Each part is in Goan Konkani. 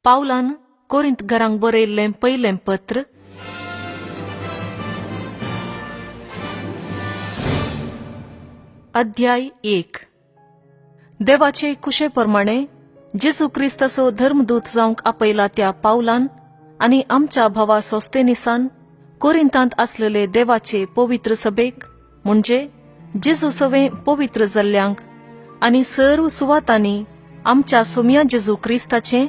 पावलान कोरिंत घरांक बरयल्लें पयलें पत्र अध्याय 1. देवाचे कुशे प्रमाणे जेजू क्रिस्ताचो धर्मदूत जावंक आपयला त्या पावलान आनी आमच्या भावा सोस्तेनिसान कोरिंतांत आसलेले देवाचे पवित्र सभेक म्हणजे जेजू सवे पवित्र जाल्ल्यांक आनी सर्व सुवातांनी आमच्या सोम्या जेजू क्रिस्ताचें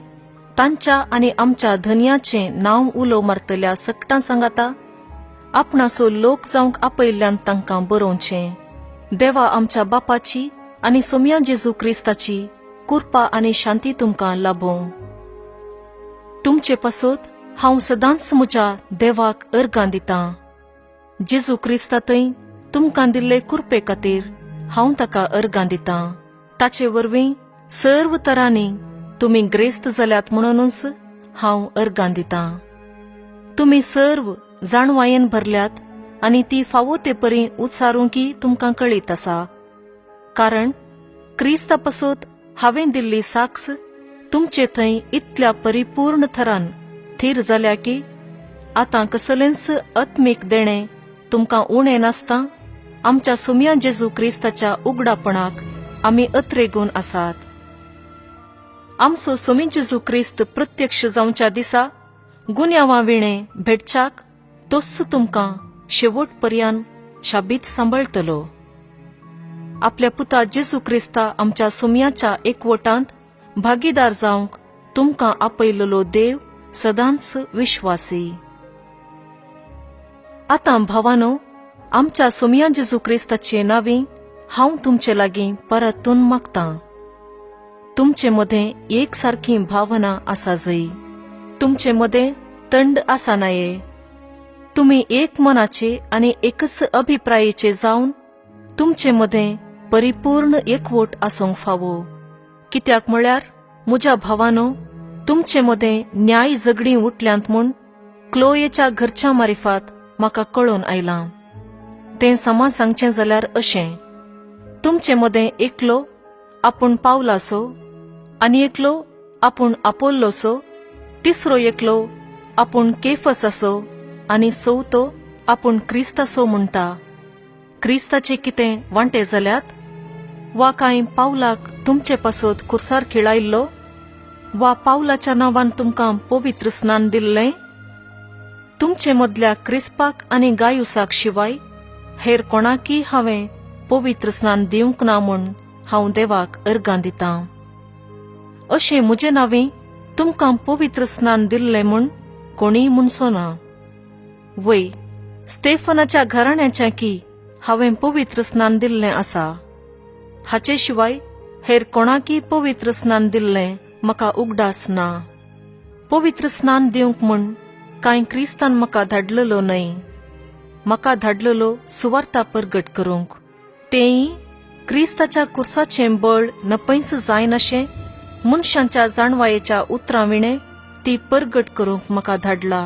तांच्या आनी आमच्या धनयाचें नांव उलो मारतल्या सकटां सांगाता आपणासो लोक जावंक आपयल्ल्यान तांकां बरोवचें. देवा आमच्या बापाची आनी सोम्या जेजू क्रिस्ताची कृपा आनी शांती तुमकां लाभों. तुमचे पासत हांव सदांच म्हज्या देवाक अर्गां दितां. जेजू क्रिस्ता थंय तुमकां दिल्ले कृपे खातीर हांव ताका अर्गां दितां. ताचे वरवीं सर्व तरांनी तुमी ग्रेस्त जाल्यात म्हणूनच हांव अर्गां दितां. तुमी सर्व जाणवायेन भरल्यात आनी ती फावो ते परी उच्चारूंकी तुमकां कळीत आसा. कारण क्रिस्ता पासत हांवें दिल्ली साक्ष तुमचे थंय इतल्या परिपूर्ण थरान थीर जाल्या की आतां कसलेंच आत्मीक देणें तुमकां उणें नासता आमच्या सोम्या जेजू क्रिस्ताच्या उगडापणाक आमी अत्रेगून आसात. आमचो सोमी जेजू क्रिस्त प्रत्यक्ष जावच्या दिसा गुन्यांवा विणें भेटच्याक तोच तुमकां शेवट पर्यान शाबीत सांबाळटलो. आपल्या पुता जेजू क्रिस्ता आमच्या सोम्याच्या एकवटांत भागीदार जावंक तुमकां आपयलेलो देव सदांच विश्वासी. आतां भावानो, आमच्या सोम्या जेजू क्रिस्ताचे नांवी हांव तुमचे लागीं परतून मागतां. तुमचे मदें एक सारकी भावना आसा जय, तुमचे मदें तंड आसा नाये. तुमी एक मनाचे आनी एकच अभिप्रायेचे जावन तुमचे मदें परिपूर्ण एकवट आसूंक फावो. कित्याक म्हळ्यार म्हज्या भावानो, तुमचे मदें न्याय झगडीं उठल्यांत म्हूण क्लोयेच्या घरच्या मारिफात म्हाका कळोवन आयलां. तें समा सांगचें जाल्यार अशें, तुमचे मदें एकलो आपूण पावलासो आनी एकलो आपूण आपोल्लोसो, तिसरो एकलो आपूण केफस आसो आनी चवथो आपूण क्रिस्तासो म्हणटा. क्रिस्ताचे कितें वांटे जाल्यात? वा कांय पावलाक तुमचे पासत खुर्सार खिळायल्लो? वा पावलाच्या नांवान तुमकां पवित्र स्नान दिल्लें? तुमचे मदल्या क्रिस्पाक आनी गायुसाक शिवाय हेर कोणाकय हांवें पवित्र स्नान दिवंक ना म्हूण हांव देवाक अर्गां दितां. अशें म्हजे नांवी तुमकां पवित्र स्नान दिल्लें म्हूण कोणीय म्हणचो ना. वय, स्टेफनाच्या घराण्याच्या की हांवें पवित्र स्नान दिल्लें आसा. हाचे शिवाय हेर कोणाकय पवित्र स्नान दिल्लें म्हाका उगडास ना. पवित्र स्नान दिवंक म्हूण कांय क्रिस्तान म्हाका धाडलेलो न्हय. म्हाका धाडलेलो सुवार्ता परगट करूंक, तेंय क्रिस्ताच्या कुर्साचें बळ नपयच जायनाशें मनशांच्या जाणवायेच्या उतरां विणें ती परगट करूंक म्हाका धाडला.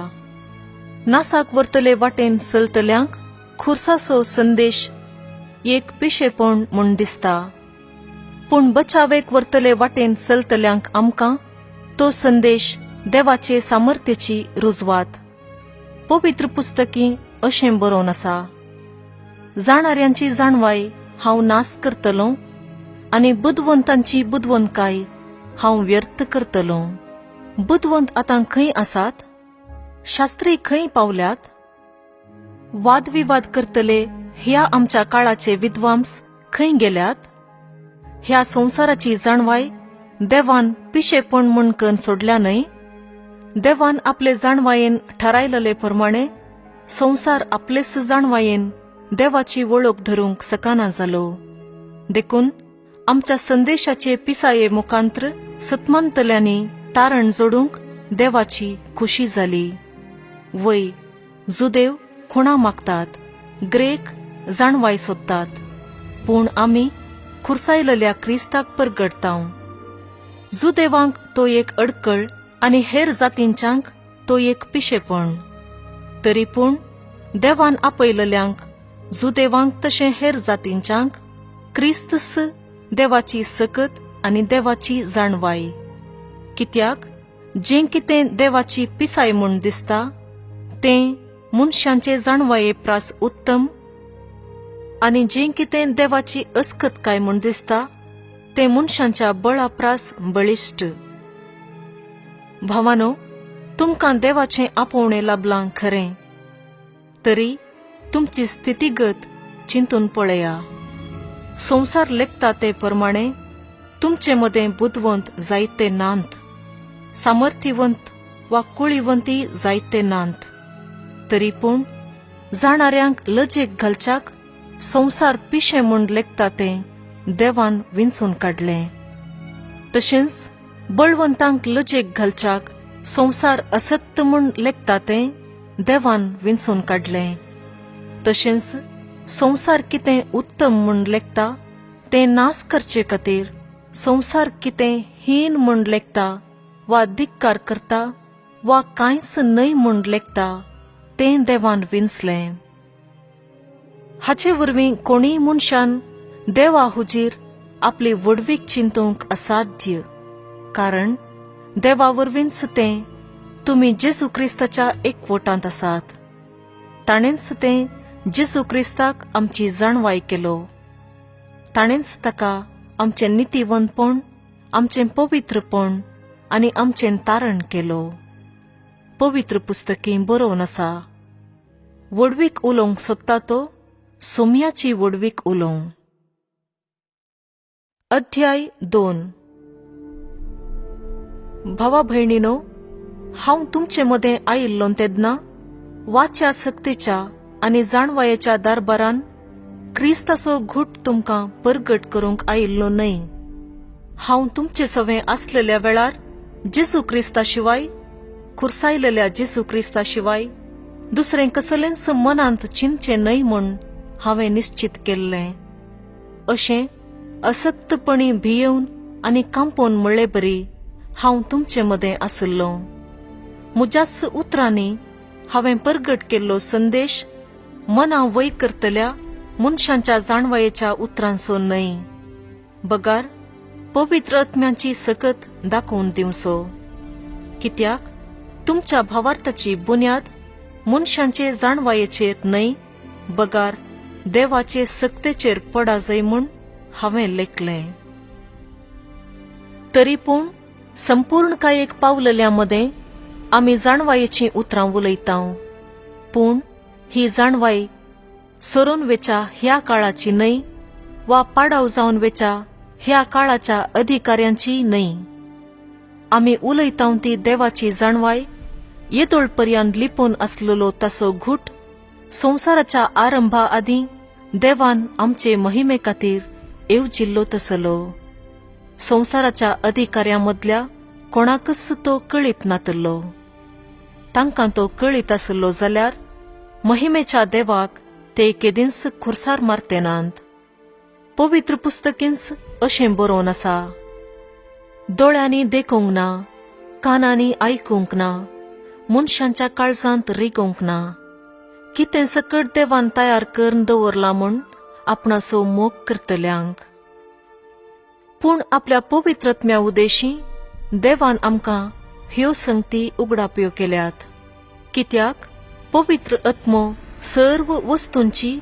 नासाक व्हरतले वाटेन चलतल्यांक खुर्साचो संदेश एक पिशेपण म्हूण दिसता, पूण बचावेक व्हरतले वाटेन चलतल्यांक आमकां तो संदेश देवाचे सामर्थ्याची रुजवात. पवित्र पुस्तकी अशें बरोवन आसा, जाणाऱ्यांची जाणवाय हांव नास करतलों आनी बुदवंतांची बुदवंतकाय हांव व्यर्थ करतलों. बुदवंत आतां खंय आसात? शास्त्री खंय पावल्यात? वादविवाद करतले ह्या आमच्या काळाचे विद्वांस खंय गेल्यात? ह्या संवसाराची जाणवाय देवान पिशेपण म्हूण करून सोडल्या न्हय? देवान आपले जाणवायेन ठरायलेले प्रमाणे संवसार आपलेच जाणवायेन देवाची वळख धरूंक सकाना जालो. देखून आमच्या संदेशाचे पिसाये मुखांत्र सतमानतल्यांनी तारण जोडूंक देवाची खुशी जाली. वय, जुदेव खुणा मागतात, ग्रेक जाणवाय सोदतात, पूण आमी खुर्सायलेल्या क्रिस्ताक परगटतांव. जुदेवांक तो एक अडकळ आनी हेर जातींच्यांक तो एक पिशेपण. तरी पूण देवान आपयलेल्यांक, जुदेवांक तशें हेर जातींच्यांक, क्रिस्तस देवाची सकत आनी देवाची जाणवाय. कित्याक जें कितें देवाची पिसाय म्हूण दिसता तें मनशांचे जाणवाये प्रास उत्तम आनी जें कितें देवाची अस्कतकाय म्हूण दिसता तें मनशांच्या बळा प्रास बळिश्ट. भावानो, तुमकां देवाचें आपोवणें लाबलां खरें, तरी तुमची स्थितीगत चिंतून पळया. संवसार लेखता ते प्रमाणे तुमचे मदें बुदवंत जायते नात, सामर्थ्यवंत वा कुळीवंती जायते नात, तरी पूण जाणाऱ्यांक लजेक घालच्याक संवसार पिशें म्हूण लेखता तें देवान विंचून काडलें. तशेंच बळवंतांक लजेक घालच्याक संवसार असक्त म्हूण लेखता तें देवान विंचून काडलें. तशेंच संवसार कितें उत्तम म्हूण लेखता तें नाश करचे खातीर संवसार कितें हीन म्हूण लेखता वा धिक्कार करता वा कांयच न्हय म्हूण लेखता तें देवान विंचलें. हाचे वरवीं कोणीय मनशान देवा हुजीर आपली व्हडवीक चिंतूंक असाध्य, कारण देवा वरवींच तें तुमी जेजू क्रिस्ताच्या एकवटांत आसात. ताणेंच तें जेजू क्रिस्ताक आमची जाणवाय केलो. ताणेंच ताका आमचें नितीवंतपण, आमचें पवित्रपण आनी आमचें तारण केलो. पवित्र पुस्तकी बरोवन आसा, व्हडवीक उलोवंक सोदता तो सोम्याची व्हडवीक उलोवं. अध्याय 2. भावा भयणीनो, हांव तुमचे मदें आयिल्लो तेन्ना वाच्या सक्तेच्या आनी जाणवायेच्या दरबारान क्रिस्ताचो घूट तुमकां परगट करूंक आयिल्लो न्हय. हांव तुमचे सवें आसलेल्या वेळार जेजू क्रिस्ता शिवाय, खुर्सायलेल्या जेजू क्रिस्ता शिवाय दुसरें कसलेंच मनांत चिंतचें न्हय म्हूण हांवें निश्चित केल्लें. अशें असक्तपणी भियेवन आनी कांपोवन म्हळ्ळे बरी हांव तुमचे मदें आशिल्लो. म्हज्याच उतरांनी हांवें परगट केल्लो संदेश मनां वय करतल्या मनशांच्या जाणवायेच्या उतरांचो न्हय, बगार पवित्र आत्म्याची सकत दाखोवन दिवचो. कित्याक तुमच्या भावार्थाची बुन्याद मनशांचे जाणवायेचेर न्हय, बगार देवाचे सक्तेचेर पडा जाय म्हूण हांवें लेखलें. तरी पूण संपूर्णकायेक पावलेल्या मदें आमी जाणवायेचीं उतरां उलयता, पूण ही जाणवाय सरून वेच्या ह्या काळाची न्हय वा पाडाव जावन वेच्या ह्या काळाच्या अधिकाऱ्यांची न्हय. आमी उलयता ती देवाची जाणवाय येदोळ पर्यंत लिपून आसलेलो ताचो घूट संवसाराच्या आरंभा आदीं देवान आमचे महिमे खातीर येवजिल्लो तसलो. संवसाराच्या अधिकाऱ्यां मदल्या कोणाकच तो कळीत नातलो. तांकां तो कळीत आसलो जाल्यार महिमेच्या देवाक ते केदींच खुर्सार मारते नात. पवित्र पुस्तकींच अशें बरोवन आसा, दोळ्यांनी देखूंक ना, कानांनी आयकूंक ना, मनशांच्या काळजांत रिगोवंक ना, कितें सकट देवान तयार करून दवरलां म्हूण आपणाचो मोग करतल्यांक. पूण आपल्या पवित्रत्म्या उदेशी देवान आमकां ह्यो संगती उगडाप्यो केल्यात. कित्याक पवित्र आत्मो सर्व वस्तूंची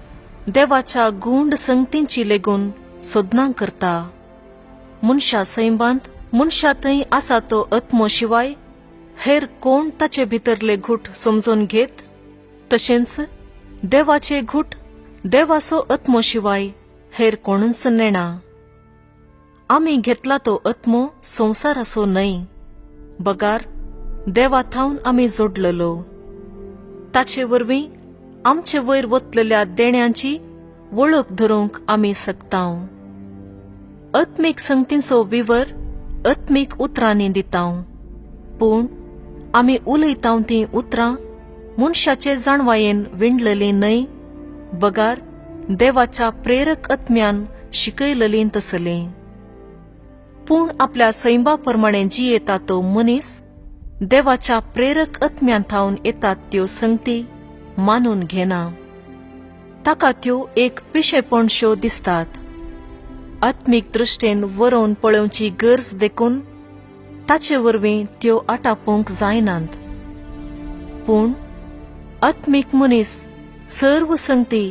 देवाच्या गूंड संगतींची लेगून सोदनां करता. मनशा सैमांत मनशा थंय आसा तो आत्मो शिवाय हेर कोण ताचे भितरले घूट समजून घेत? तशेंच देवाचे घूट देवाचो आत्मो शिवाय हेर कोणूच नेणा. आमी घेतला तो आत्मो संवसाराचो न्हय, बगार देवा थावन आमी जोडलेलो. ताचे वरवीं आमचे वयर वतलेल्या देण्यांची वळख धरूंक आमी शकता. आत्मीक संगतींचो विवर आत्मीक उतरांनी दिता, पूण आमी उलयता तीं उतरां मनशाचे जाणवायेन विणलेलीं न्हय, बगार देवाच्या प्रेरक आत्म्यान शिकयलेलीं तसलीं. पूण आपल्या सैमा प्रमाणे जियेता तो मनीस देवाच्या प्रेरक आत्म्यान थावन येतात त्यो संगती मानून घेना. ताका त्यो एक पिशेपणश्यो दिसतात. आत्मीक दृश्टेन वरोवन पळोवची गरज देखून ताचे वरवीं त्यो आटापूंक जायनात. पूण आत्मीक मनीस सर्व संगती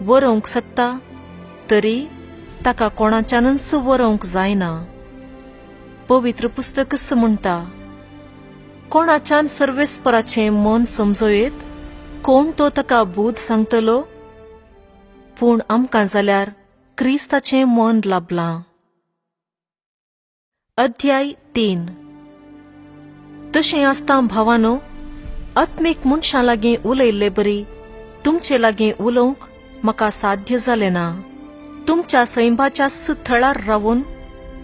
वरोवंक शकता तरी ताका कोणाच्यानच वरोवंक जायना. पवित्र पुस्तकच म्हणटा, कोणाच्यान सर्वेस्पराचें मन समजोयेत, कोण तो ताका बूद सांगतलो? पूण आमकां जाल्यार क्रिस्ताचें मन लाभलां. अध्याय 3. तशें आसता भावानो, आत्मीक मनशां लागीं उलयल्ले बरी तुमचे लागीं उलोवंक म्हाका साध्य जालें ना. तुमच्या सैंबाच्याच थळार रावून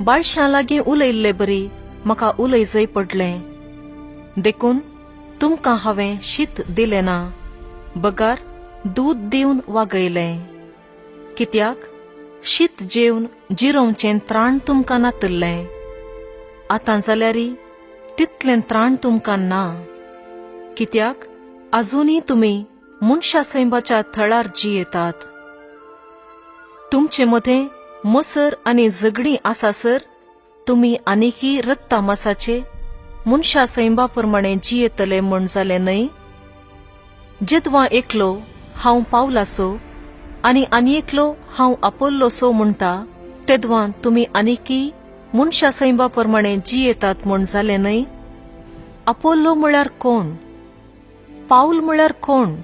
बाळशां लागीं उलयल्ले बरी म्हाका उलयजय पडलें. देखून तुमकां हांवें शीत दिलें ना, बगार दूद दिवन वागयलें. कित्याक शीत जेवन जिरोवचें त्राण तुमकां नातिल्लें. आतां जाल्यारी तितलें त्राण तुमकां ना. कित्याक आजुनूय तुमी मनशा सैंबाच्या थळार जियेतात. तुमचे मदें मसर आनी झगडीं आसासर तुमी आनीकय रक्ता मासाचे मनशा सैंबा प्रमाणे जियेतले म्हण जालें न्हय? जेदवां एकलो हांव पावलासो आनी आनी एकलो हांव आपोल्लोसो म्हणटा, तेदवां तुमी आनीकय मनशा सैंबा प्रमाणे जियेतात म्हण जालें न्हय? आपोल्लो म्हळ्यार कोण? पावल म्हळ्यार कोण?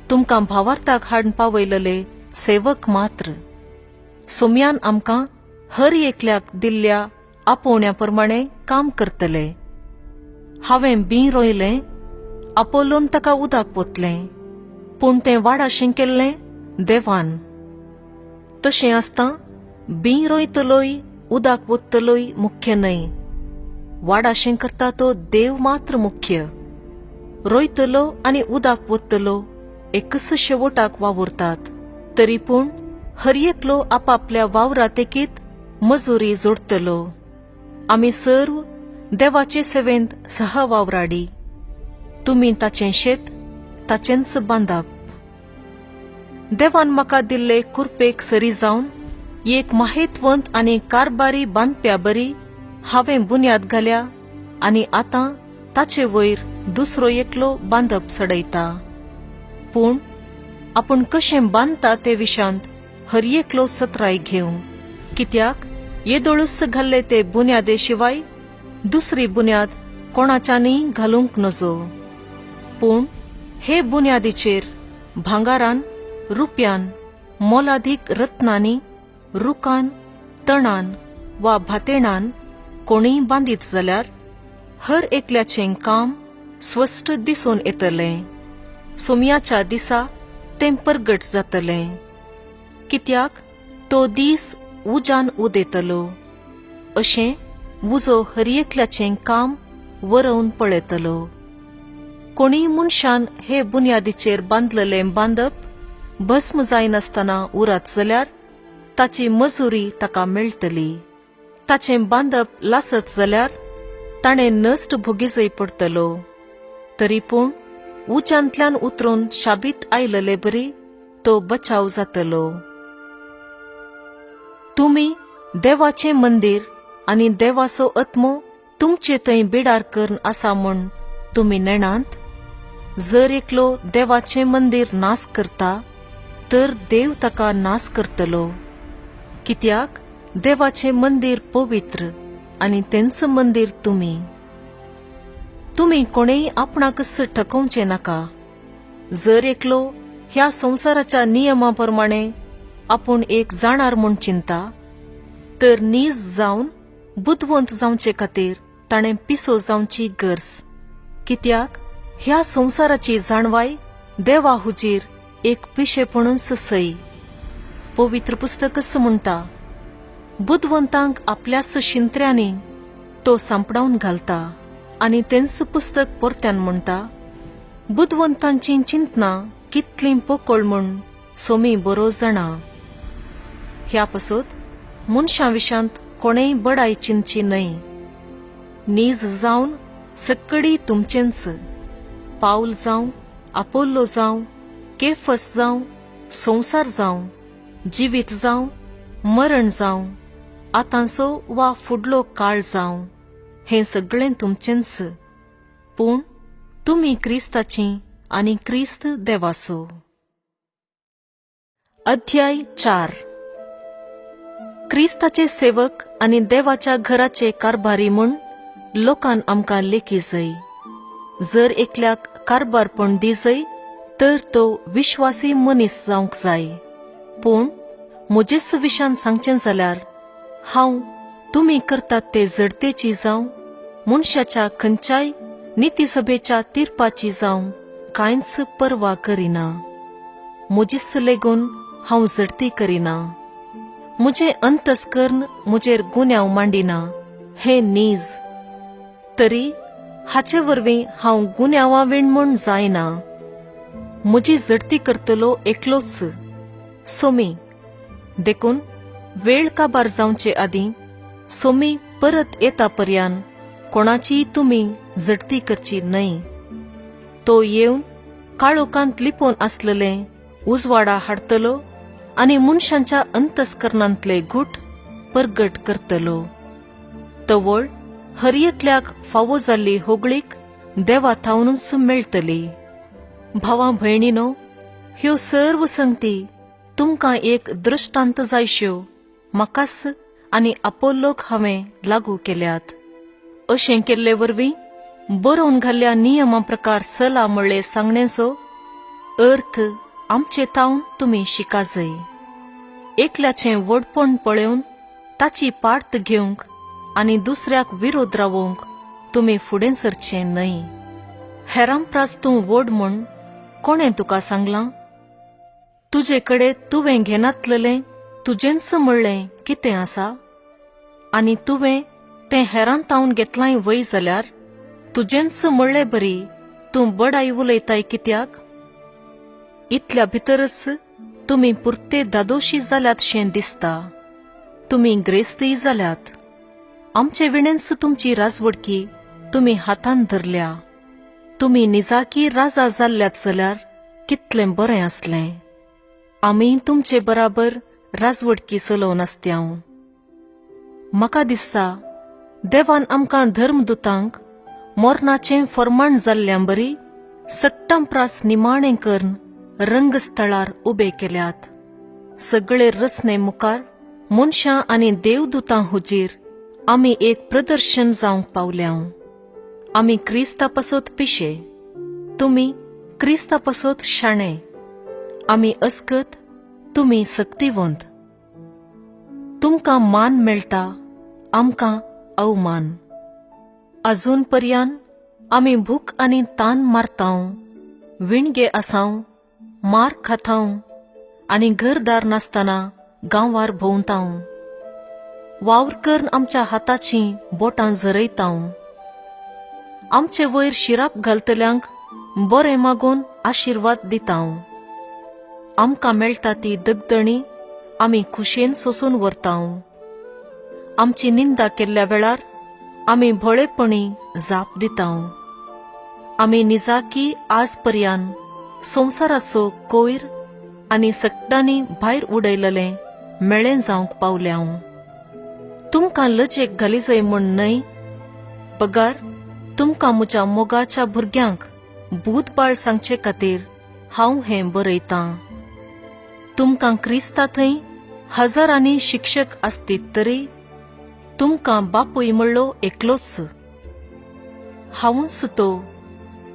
तुमकां भावार्थाक हाडून पावयलले सेवक मात्र. सोम्यान आमकां हर एकल्याक दिल्ल्या आपोवण्या प्रमाणे काम करतले. हांवें बीं रोयलें, आपोलोन ताका उदक पोतलें, पूण तें वाडाशें केल्लें देवान. तशें आसता बीं रोयतलोय उदक वोत्तलोय मुख्य न्हय, वाडाशें करता तो देव मात्र मुख्य. रोयतलो आनी उदक वोत्तलो एकच शेवटाक वावुरतात, तरी पूण हर एकलो आपापल्या वावरा तेकीत मजुरी जोडटलो. आमी सर्व देवाचे सेवेंत सह वावराडी. तुमी ताचें शेत ताचेंच बांदप. देवान म्हाका दिल्ले कुरपेक सरी जावन एक माहेतवंत आनी कारबारी बांदप्या बरी हांवें बुन्याद घाल्या आनी आतां ताचे वयर दुसरो एकलो बांदप सडयता. पूण आपूण कशें बांदता ते विशांत हर एकलो सत्राय घेवं. कित्याक येदोळूस घाल्ले ते बुन्यादे शिवाय दुसरी बुन्याद कोणाच्यानूय घालूंक नजो. पूण हे बुन्यादीचेर भांगारान, रुप्यान, मोलादीक रत्नांनी, रुखान, तणान वा भातेणान कोणीय बांदीत जाल्यार हर एकल्याचें काम स्पश्ट दिसून येतलें. सोम्याच्या दिसा तें परगट जातलें. कित्याक तो दीस उज्यान उदेतलो. अशें उजो हर एकल्याचें काम वरोवन पळयतलो. कोणीय मनशान हे बुन्यादीचेर बांदलेलें बांदप भस्म जायनासतना उरत जाल्यार ताची मजुरी ताका मेळटली. ताचें बांदप लासत जाल्यार ताणें नश्ट भोगीजय पडटलो. तरी पूण उज्यांतल्यान उतरून शाबीत आयलले बरी तो बचाव जातलो. तुमी देवाचें मंदीर आनी देवाचो आत्मो तुमचे थंय बिडार करून आसा म्हूण तुमी नेणात? जर एकलो देवाचें मंदीर नाश करता तर देव ताका नाश करतलो. कित्याक देवाचें मंदीर पवित्र आनी तेंच मंदीर तुमी. तुमी कोणेय आपणाकच ठकोवचें नाका. जर एकलो ह्या संवसाराच्या नियमा प्रमाणे आपूण एक जाणार म्हूण चिंता तर नीज जावन बुदवंत जावचे खातीर ताणें पिसो जावची गरज. कित्याक ह्या संवसाराची जाणवाय देवा हुजीर एक पिशेपणूच सय. पवित्र पुस्तकच म्हणटा, बुदवंतांक आपल्याच शिंत्र्यांनी तो सांपडावन घालता. आनी तेंच पुस्तक परत्यान म्हणटा, बुदवंतांची चिंतनां कितलीं पोकळ म्हूण सोमी बरो जाणा. ह्या पासत मनशां विशांत कोणेय बडाय चिंतची न्हय. नीज जावन सक्कडी तुमचेंच. पावल जावं, आपोल्लो जावं, केफस जावं, संवसार जावं, जिवीत जावं, मरण जावं, आतांचो वा फुडलो काळ जावं, हें सगळें तुमचेंच. पूण तुमी क्रिस्ताची आनी क्रिस्त देवाचो. अध्याय 4. क्रिस्ताचे सेवक आनी देवाच्या घराचे कारभारी म्हूण लोकान आमकां लेखी जाय. जर एकल्याक कारभारपण दिजय तर तो विश्वासी मनीस जावंक जाय. पूण म्हजेच विशान सांगचें जाल्यार हांव तुमी करतात ते जडतेची जावं, मनशाच्या खंयच्याय नितीसभेच्या तिरपाची जावं कांयच पर्वा करिना. म्हजीच लेगून हांव जडती करिना. म्हजें अंतस्कर्ण म्हजेर गुन्यांव मांडिना हें नीज, तरी हाचे वरवीं हांव गुन्यांवा वीण म्हूण जायना. म्हजी जडती करतलो एकलोच सोमी. देखून वेळ काबार जावचे आदीं सोमी परत येता पर्यान कोणाचीय तुमी जडती करची न्हय. तो येवन काळोखांत लिपोवन आसलेलें उजवाडा हाडटलो आनी मनशांच्या अंतस्करणांतले घूट परगट करतलो. तवळ हर एकल्याक फावो जाल्ली होगळीक देवा थावनूच मेळटली. भावा भयणीनो, ह्यो सर्व संगती तुमकां एक दृश्टांत जायश्यो म्हाकाच आनी आपोल्लोक हांवें लागू केल्यात. अशें केल्ले वरवीं बरोवन घाल्ल्या नियमा प्रकार चला म्हळ्ळे सांगणेचो अर्थ आमचे थावन तुमी शिकाजय. एकल्याचें व्हडपण पळोवन ताची पार्त घेवंक आनी दुसऱ्याक विरोध रावोवंक तुमी फुडें सरचें न्हय. हेरां प्रास तूं व्हड म्हूण कोणें तुका सांगलां? तुजे कडेन तुवें घेनातलें तुजेंच म्हणलें कितें आसा? आनी तुवें तें हेरां तावन घेतलांय वय जाल्यार तुजेंच म्हणले बरी तूं बडाय उलयताय कित्याक? इतल्या भितरच तुमी पुरते दादोशी जाल्यात शें दिसता. तुमी ग्रेस्तय जाल्यात. आमचे विणेंच तुमची राजवडकी तुमी हातान धरल्या. तुमी निजाकी राजा जाल्ल्यात जाल्यार कितलें बरें आसलें. आमी तुमचे बराबर राजवडकी चलोवन आसत्यांव. म्हाका दिसता देवान आमकां धर्मदूतांक मोरणाचें फर्माण जाल्ल्यां बरी सट्टां प्रास निमाणें करून रंगस्थळार उबे केल्यात. सगळे रचने मुखार मनशां आनी देवदूतां हुजीर आमी एक प्रदर्शन जावंक पावल्यांव. आमी क्रिस्ता पासत पिशे, तुमी क्रिस्ता पासत शाणे. आमी अस्कत, तुमी सक्तिवंत. तुमकां मान मेळटा, आमकां अवमान. अजून पर्यान आमी भूक आनी तान मारतांव, विणगे आसांव, मार खातांव आनी घरदार नासतना गांवार भोंवतांव. वावर करून आमच्या हाताचीं बोटां झरयतांव. आमचे वयर शिराप घालतल्यांक बरें मागून आशिर्वाद दितांव. आमकां मेळटा ती दगदणी आमी खुशयेन सोसून व्हरतांव. आमची निंदा केल्ल्या वेळार आमी भोळेपणी जाप दितांव. आमी निजाकी आज पर्यान संवसाराचो कोयर आनी सगटांनी भायर उडयलेलें मेळें जावंक पावल्यांव. तुमकां लजेक घालिजय म्हूण न्हय, बगार तुमकां म्हज्या मोगाच्या भुरग्यांक भूतबाळ सांगचे खातीर हांव हें बरयतां. तुमकां क्रिस्ता थंय हजारांनी शिक्षक आसतीत तरी तुमकां बापूय म्हणलो एकलोच. हांवूच तो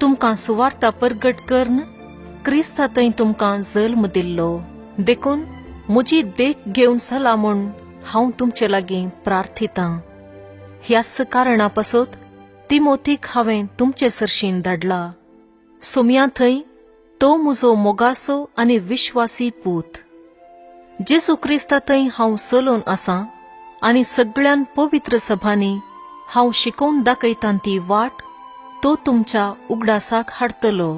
तुमकां सुवार्ता परगट करून क्रिस्ता थंय तुमकां जल्म दिल्लो. देखून म्हजी देख घेवन चला म्हूण हांव तुमचे लागीं प्रार्थितां. ह्याच कारणा पासत तिमोथीक हांवें तुमचे सरशीन धाडला. सोम्या थंय तो म्हजो मोगासो आनी विश्वासी पूत. जेजू क्रिस्ता थंय हांव चलोवन आसां आनी सगळ्यान पवित्र सभांनी हांव शिकोवन दाखयतां ती वाट तो तुमच्या उगडासाक हाडटलो.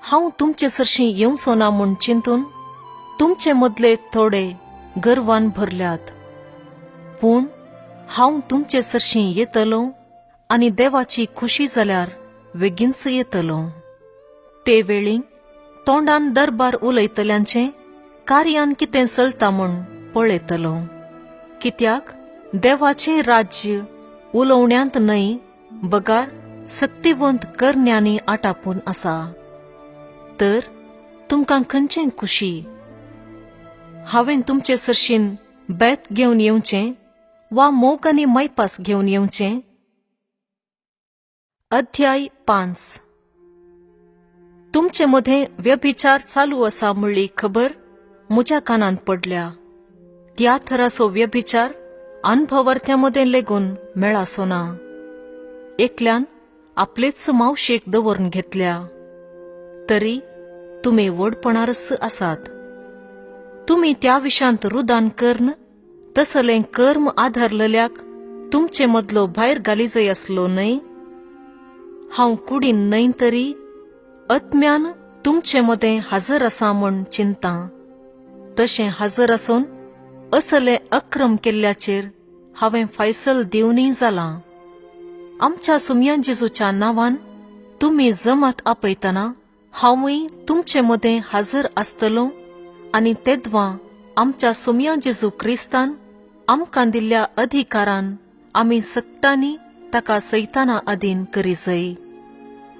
हांव तुमचे सरशीं येवचो ना म्हूण चिंतून तुमचे मदले थोडे गर्वान भरल्यात. पूण हांव तुमचे सरशीं येतलो आनी देवाची खुशी जाल्यार वेगींच येतलो. ते वेळी तोंडान दरबार उलयतल्यांचें कार्यान कितें चलता म्हूण पळयतलो. कित्याक देवाचें राज्य उलोवण्यांत न्हय बगार सक्तिवंत करण्यांनी आटापून आसा. तर तुमकां खंयचें खुशी? हांवें तुमचे सरशीन बेत घेवन येवचें वा मोग आनी मायपास घेवन येवचें? अध्याय 5. तुमचे मदें व्यभिचार चालू आसा म्हणली खबर म्हज्या कानांत पडल्या. त्या थराचो व्यभिचार अनभवार्थ्यां मदें लेगून मेळासो ना. एकल्यान आपलेच मावशेक दवरून घेतल्या. तरी तुमी व्हडपणारच आसात. तुमी त्या विशांत रुदान कर्न तसलें कर्म आधारलेल्याक तुमचे मदलो भायर घालीजय आसलो न्हय? हांव कुडीन न्हय तरी आत्म्यान तुमचे मदें हजर आसा म्हूण चिंता. तशें हजर आसून असलें अक्रम केल्ल्याचेर हांवें फैसल दिवनय जालां. आमच्या सुमयां जेजूच्या नांवान तुमी जमात आपयतना हांवूय तुमचे मदें हजर आसतलो आनी तेदवां आमच्या सुमयां जेजू क्रिस्तान आमकां दिल्ल्या अधिकारान आमी सगटांनी ताका सैताना अधीन करीजय.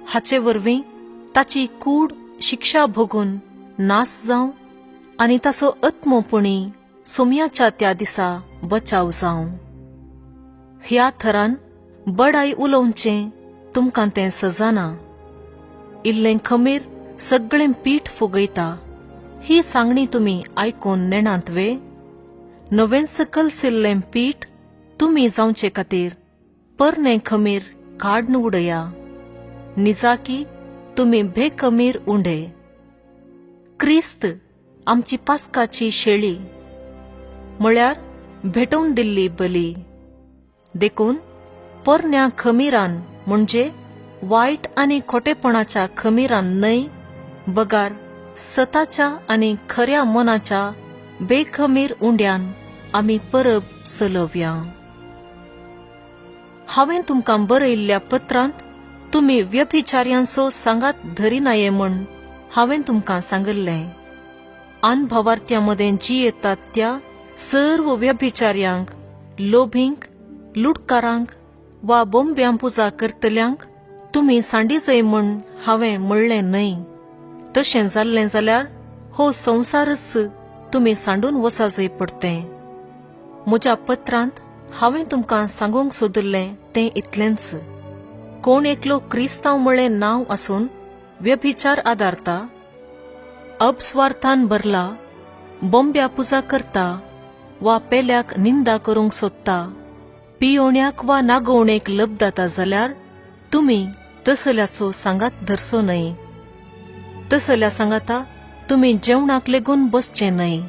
हाचे वरवीं ताची कूड शिक्षा भोगून नास जावं आनी ताचो आत्मोपणी सोम्याच्या त्या दिसा बचाव जावं. ह्या थरान बडाय उलोवचें तुमकां तें सजाना. इल्लें खमीर सगळें पीठ फुगयता ही सांगणी तुमी आयकून नेणांत वे? नवेंच कलसिल्लें पीठ तुमी जावचे खातीर परनें खमीर काडून उडया. निजाकी तुमी बेखमीर उंडे. क्रिस्त आमची पास्काची शेळी म्हळ्यार भेटोवन दिल्ली बली. देखून पोरण्या खमीरान म्हणजे वायट आनी खोटेपणाच्या खमीरान न्हय बगार सताच्या आनी खऱ्या मनाच्या बेखमीर उंड्यान आमी परब चलोवया. हांवें तुमकां बरयल्ल्या पत्रांत तुमी व्यभिचार्यांचो सांगात धरिनाये म्हूण हांवें तुमकां सांगिल्लें. अनभावार्थ्यां मदें जियेतात त्या सर्व व्यभिचार्यांक, लोभींक, लुटकारांक वा बोंब्यां पुजा करतल्यांक तुमी सांडीजय म्हूण हांवें म्हणलें न्हय. तशें जाल्लें जाल्यार हो संवसारच तुमी सांडून वचाजय पडतें. म्हज्या पत्रांत हांवें तुमकां सांगूंक सोदिल्लें तें इतलेंच. कोण एकलो क्रिस्तांव म्हळें नांव आसून व्यभिचार आदारता, अपस्वार्थान भरला, बोंब्या पुजा करता वा पेल्याक निंदा करूंक सोदता, पियोण्याक वा नागोवणेक लबदाता जाल्यार तुमी तसल्याचो सांगात धरचो न्हय. तसल्या सांगाता तुमी जेवणाक लेगून बसचें न्हय.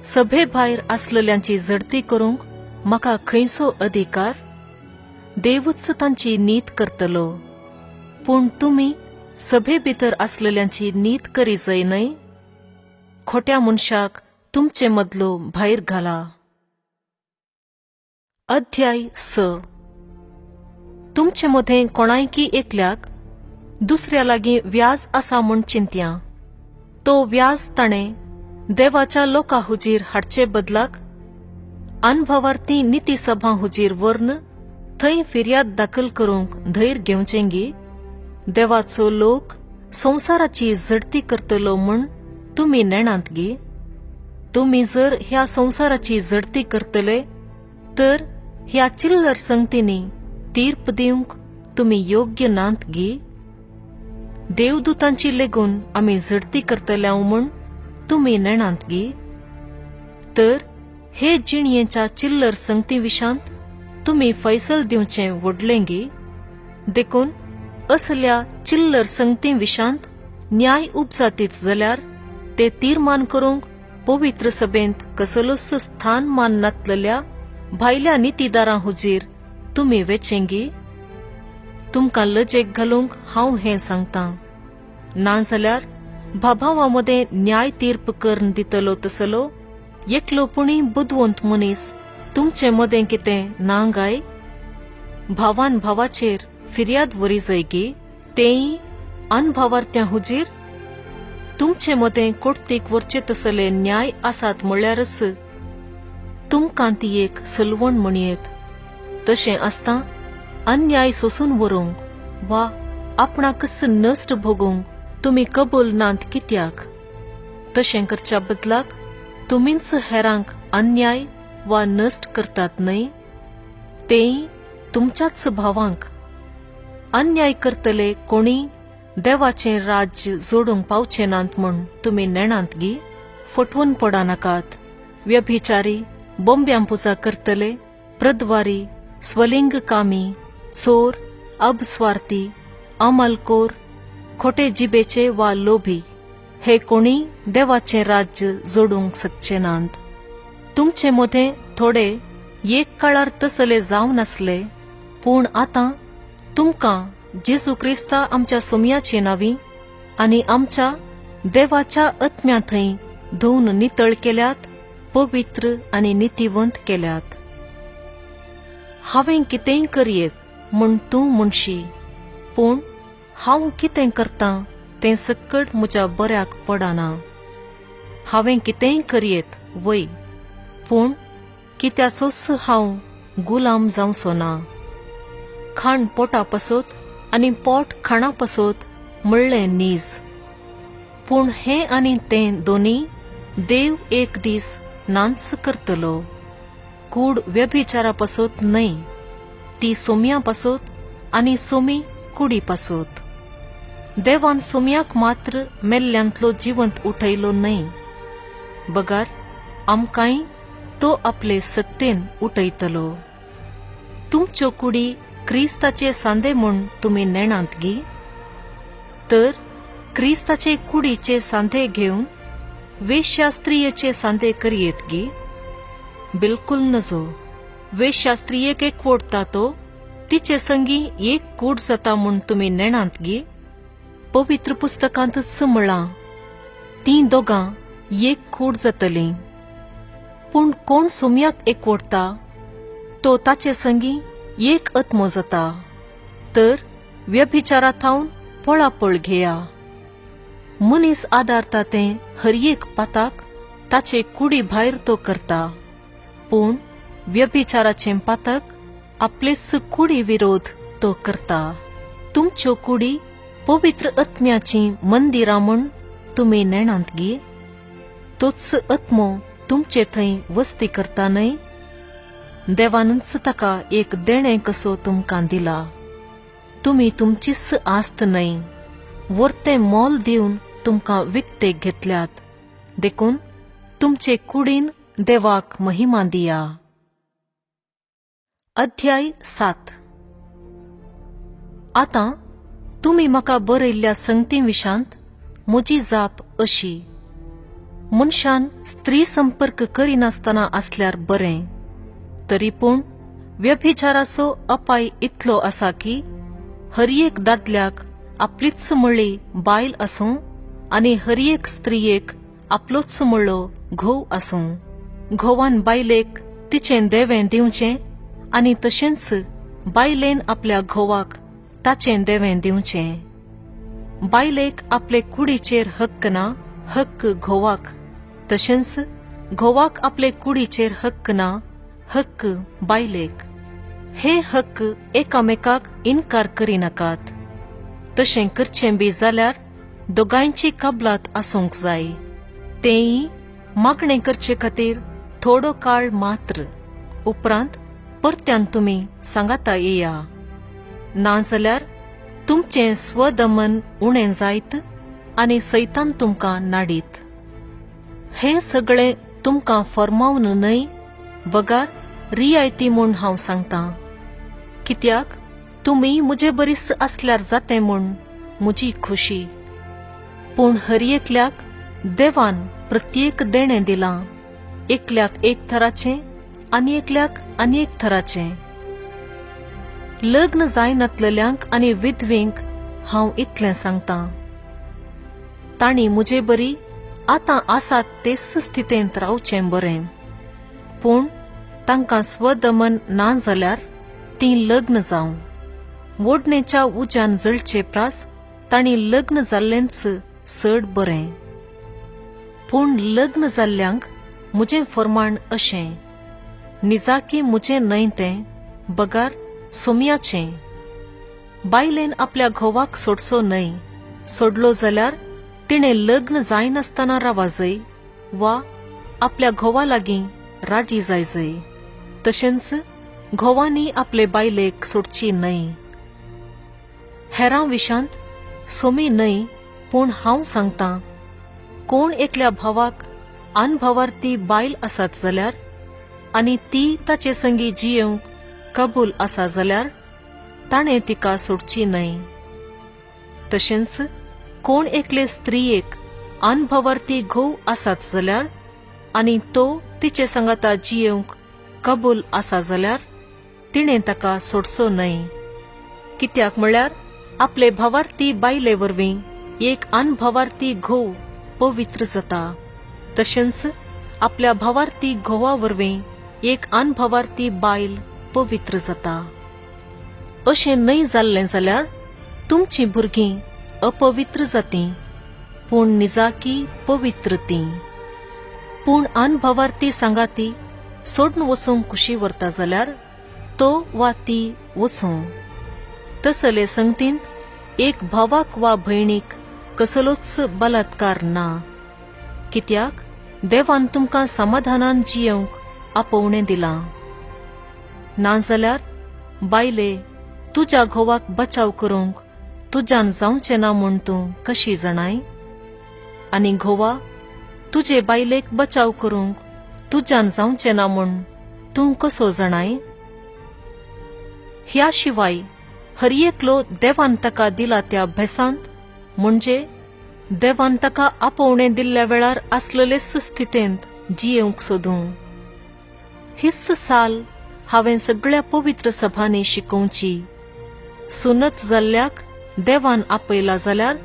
सभे भायर आसलेल्यांची झडती करूंक म्हाका खंयचो अधिकार? देवूच तांची नीत करतलो. पूण तुमी सभे भितर आसलेल्यांची नीत करीजय न्हय? खोट्या मनशाक तुमचे मदलो भायर घाला. अध्याय 6. तुमचे मदें कोणायकी एकल्याक दुसऱ्या लागीं व्याज आसा म्हूण चिंतया. तो व्याज ताणें देवाच्या लोका हुजीर हाडचे बदलाक अनभावार्थी निती सभा हुजीर व्हरून थंय फिर्याद दाखल करूंक धैर्य घेवचें गी? देवाचो लोक संवसाराची झडती करतलो म्हूण तुमी नेणांत गी? तुमी जर ह्या संवसाराची झडती करतले तर ह्या चिल्लर संगतींनी तीर्प दिवंक तुमी योग्य नात गी? देवदूतांची लेगून आमी झडती करतल्या म्हूण तुमी नेणांत गी? तर हे जिणयेच्या चिल्लर संगती विशांत तुमी फैसल दिवचें व्हडलें गी? देखून असल्या चिल्लर संगती विशांत न्याय उपजातीत जाल्यार ते तीर्मान करूंक पवित्र सभेंत कसलोच स्थान मान नातलेल्या भायल्या नितीदारां हुजीर तुमी वेचेंगी? तुमकां लजेक घालूंक हांव हें सांगतां. नाजाल्यार भाभावां मदें न्याय तीर्प करून दितलो तसलो एकलो पुणी बुदवंत मनीस तुमचे मदें कितें ना गाय? भावान भावाचेर फिर्याद वरी जयगी तेय अनभावार्थ्यां हुजीर? तुमचे मदें कोर्तीक वरचे तसले न्याय आसात म्हळ्यारच तुमकां ती एक सलवण म्हणयेत. तशें आसतां अन्याय सोसून व्हरूंक वा आपणाकच नश्ट भोगूंक तुमी कबूल नात कित्याक? तशें करच्या बदलाक तुमीच हेरांक अन्याय वा नश्ट करतात न्हय? तेय तुमच्याच भावांक. अन्याय करतले कोणी देवाचें राज्य जोडूंक पावचे नात म्हूण तुमी नेणांत गी? फटवून पडनाकात. व्यभिचारी, बोंब्यां पुजा करतले, प्रद्वारी, स्वलिंगकामी, चोर, अबस्वार्थी, अमलकोर, खोटे जिबेचे वा लोभी हे कोणी देवाचें राज्य जोडूंक शकचे नात. तुमचे मदें थोडे एक काळार तसले जावन आसले, पूण आतां तुमकां जेजू क्रिस्ता आमच्या सोमयाचे नांवी आनी आमच्या देवाच्या आत्म्या थंय धुवन नितळ केल्यात, पवित्र आनी नितीवंत केल्यात. हांवें कितेंय करयेत म्हूण तूं म्हणशी, पूण हांव कितें करतां तें सक्कड म्हज्या बऱ्याक पडना. हांवें कितेंय करयेत वय, पूण कित्याचोच हांव गुलाम जावचो ना. खाण पोटा पासत आनी पोट खाणा पासत म्हणलें नीज, पूण हें आनी तें दोनी देव एक दीस नाच करतलो. कूड व्यभिचारा पासत न्हय, ती सोम्या पासत आनी सोमी कुडी पासत. देवान सोम्याक मात्र मेल्ल्यांतलो जिवंत उठयलो न्हय, बगर आमकांय तो आपले सत्तेन उठयतलो. तुमच्यो कुडी क्रिस्ताचे सांदे म्हूण तुमी नेणांत गी? तर क्रिस्ताचे कुडीचे सांदे घेवन वेश्यास्त्रियेचे सांदे करयेत गी? बिलकुल नजो. वेश्यास्त्रियेक एकवटता तो तिचे संगी एक कूड जाता म्हूण तुमी नेणांत गी? पवित्र पुस्तकांतच म्हळां, तीं दोगां एक कूड जातलीं. पूण कोण सोम्याक एकवटता तो ताचे संगी एक आत्मो जाता. तर व्यभिचारा थावन पळापळ घेया. मनीस आदारता तें हर एक पाताक ताचे कुडी भायर तो करता, पूण व्यभिचाराचें पातक आपलेच कुडी विरोध तो करता. तुमच्यो कुडी पवित्र आत्म्याचीं मंदिरां म्हूण तुमी नेणांत गी? तोच आत्मो तुमचे थंय वस्ती करता न्हय? देवानूच ताका एक देणें कसो तुमकां दिला. तुमी तुमचीच आस्त न्हय, वर्तें मोल दिवन तुमकां विकतेक घेतल्यात. देखून तुमचे कुडीन देवाक महिमा दिया. अध्याय 7. आतां तुमी म्हाका बरयल्ल्या संगती विशांत म्हजी जाप अशी: मनशान स्त्री संपर्क करिनासतना आसल्यार बरें, तरी पूण व्यभिचाराचो अपाय इतलो आसा की हर एक दादल्याक आपलीच म्हळ्ळी बायल आसूं आनी हर एक स्त्रियेक आपलोच म्हळ्ळो घोव आसूं. घोवान बायलेक तिचें देवें दिवचें आनी तशेंच बायलेन आपल्या घोवाक ताचें देवें दिवचें. बायलेक आपले कुडीचेर हक्क ना, हक्क घोवाक, तशेंच घोवाक आपले कुडीचेर हक्क ना, हक्क बायलेक. हे हक्क एकामेकाक इन्कार करिनाकात. तशें करचें बी जाल्यार दोगांयची कबलात आसूंक जाय, तेंय मागणें करचे खातीर थोडो काळ मात्र. उपरांत परत्यान तुमी सांगाता येया, नाजाल्यार तुमचें स्वदमन उणें जायत आनी सैतान तुमकां नाडीत. हें सगळें तुमकां फर्मावन न्हय, बगार रियायती म्हूण हांव सांगतां, कित्याक तुमी म्हजे बरीच आसल्यार जातें म्हूण म्हजी खुशी. पूण हर एकल्याक देवान प्रत्येक देणें दिलां, एकल्याक एक थराचें आनी एकल्याक आनी एक थराचें. लग्न जायनातलेल्यांक आनी विधवेंक हांव इतलें सांगतां, तांणी म्हजे बरी आतां आसात तेच स्थितेंत रावचें बरें. पूण तांकां स्वदमन ना जाल्यार तीं लग्न जावं. वोडणेच्या उज्यान जळचे प्रास तांणी लग्न जाल्लेंच चड बरें. पूण लग्न जाल्ल्यांक म्हजें फर्माण अशें, निजाकी म्हजें न्हय तें, बगर सोम्याचें. बायलेन आपल्या घोवाक सोडचो न्हय, सोडलो जाल्यार तिणें लग्न जायनासतना रावाजय वा आपल्या घोवा लागीं राजी जायजय. तशेंच घोवांनी आपले बायलेक सोडची न्हय. हेरां विशांत सोमी न्हय, पूण हांव सांगतां, कोण एकल्या भावाक अनभावार्थी बायल आसात जाल्यार आनी ती ताचे संगी जियेवंक कबूल आसा जाल्यार ताणें तिका सोडची न्हय. तशेंच कोण एकले स्त्रियेक अनभावार्थी घोव आसात जाल्यार आनी तो तिचे सांगाता जियेवंक कबूल आसा जाल्यार तिणें ताका सोडचो न्हय. कित्याक म्हळ्यार आपले भावार्थी बायले वरवीं एक अनभावार्थी घोव पवित्र जाता, तशेंच आपल्या भावार्थी घोवा वरवीं एक अनभावार्थी बायल पवित्र जाता. अशें न्हय जाल्लें जाल्यार तुमचीं भुरगीं अपवित्र जाती, पूण निजाकी पवित्र तीं. पूण अनभावार्थी सांगाती सोडून वचूंक कुशी व्हरता जाल्यार तो वा ती वचूं. तसले संगतींत एक भावाक वा भयणीक कसलोच बलात्कार ना, कित्याक देवान तुमकां समाधानान जियेवंक आपोवणें दिलां. नाजाल्यार बायले, तुज्या घोवाक बचाव करूंक तुज्यान जावचें ना म्हूण तूं कशी जाणाय? आनी घोवा, तुजे बायलेक बचाव करूंक तुज्यान जावचें ना म्हूण तूं कसो जाणाय? ह्या शिवाय हर एकलो देवान ताका दिला त्या भेसांत, म्हणजे देवान ताका आपोवणें दिल्ल्या वेळार आसलेलेच स्थितेंत जियेवंक सोदूं. हीच साल हांवें सगळ्या पवित्र सभांनी शिकोवची. सुनत जाल्ल्याक देवान आपयला जाल्यार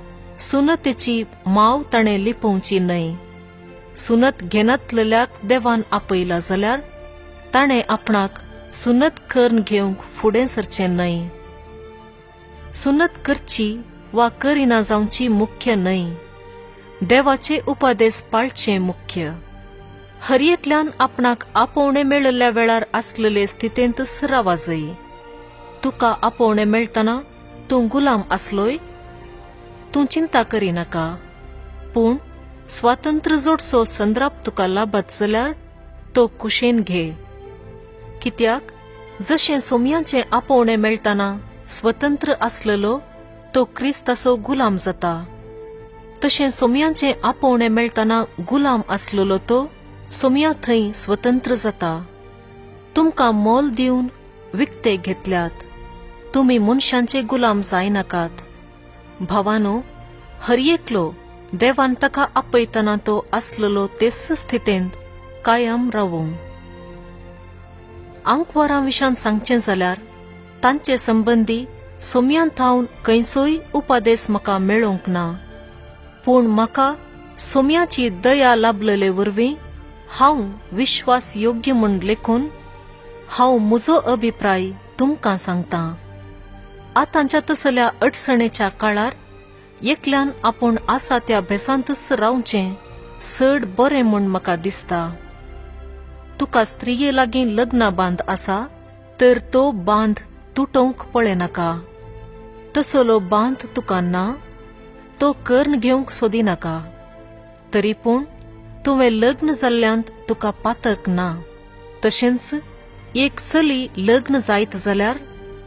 सुनतेची माव ताणें लिपोवची न्हय. सुनत घेनातलेल्याक देवान आपयला जाल्यार ताणें आपणाक सुनत करून घेवंक फुडें सरचें न्हय. सुनत करची वा करिना जावची मुख्य न्हय, देवाचे उपदेश पाळचे मुख्य. हर एकल्यान आपणाक आपोवणें मेळिल्ल्या वेळार आसलेले स्थितेंतच रावाजय. तुका आपोवणें मेळटना तूं गुलाम आसलोय, तूं चिंता करिनाका, पूण स्वातंत्र्य जोडचो संद्राप तुका लाभत जाल्यार तो कुशेन घे. कित्याक जशें सोम्याचें आपोवणें मेळटना स्वतंत्र आसलेलो तो क्रिस्ताचो गुलाम जाता, तशें सोम्याचें आपोवणें मेळटना गुलाम आसलेलो तो सोम्या थंय स्वतंत्र जाता. तुमकां मोल दिवन विकते घेतल्यात, तुमी मनशांचे गुलाम जायनाकात. भावानो, हर एकलो देवान ताका आपयतना तो आसलेलो तेच स्थितेंत कायम रावूं. आंकवारां विशांत सांगचें जाल्यार तांचे संबंदी सोम्यान थावन खंयचोय उपदेश म्हाका मेळोवंक ना, पूण म्हाका सोम्याची दया लाभलेले वरवीं हांव विश्वास योग्य म्हूण लेखून हांव म्हजो अभिप्राय तुमकां सांगतां. आतांच्या तसल्या अडचणेच्या काळार एकल्यान आपूण आसा त्या भेसांतच रावचें चड बरें म्हूण म्हाका दिसता. तुका स्त्रिये लागीं लग्न बांद आसा तर तो बांद तुटोवंक पळयनाका. तसलो बांद तुका ना, तो करून घेवंक सोदिनाका. तरी पूण तुवें लग्न जाल्ल्यांत तुका पातक ना. तशेंच एक चली लग्न जायत जाल्यार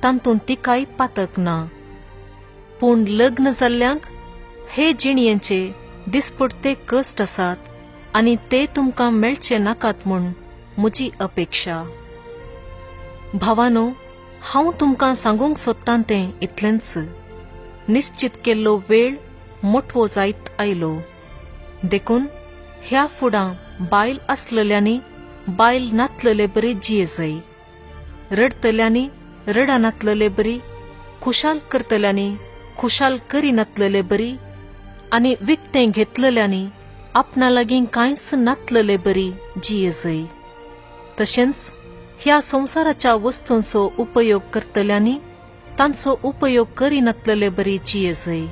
तातूंत तिकाय पातक ना. पूण लग्न जाल्ल्यांक हे जिणयेचे दिसपडते कश्ट आसात आनी ते तुमकां मेळचे नाकात म्हूण म्हजी अपेक्षा. भावानो, हांव तुमकां सांगूंक सोदतां तें इतलेंच. निश्चित केल्लो वेळ मोटवो जायत आयलो, देखून ह्या फुडां बायल आसलेल्यांनी बायल नातलेले बरी जिये जाय, रडतल्यांनी रडा नातलेले बरी, खुशाल करतल्यांनी खुशाल करिनातलेले बरी आनी विकतें घेतलेल्यांनी आपणा लागीं कांयच नातलेले बरी जिये जाय. तशेंच ह्या संवसाराच्या वस्तूंचो उपयोग करतल्यांनी तांचो उपयोग करिनातलेले बरी जिये जाय.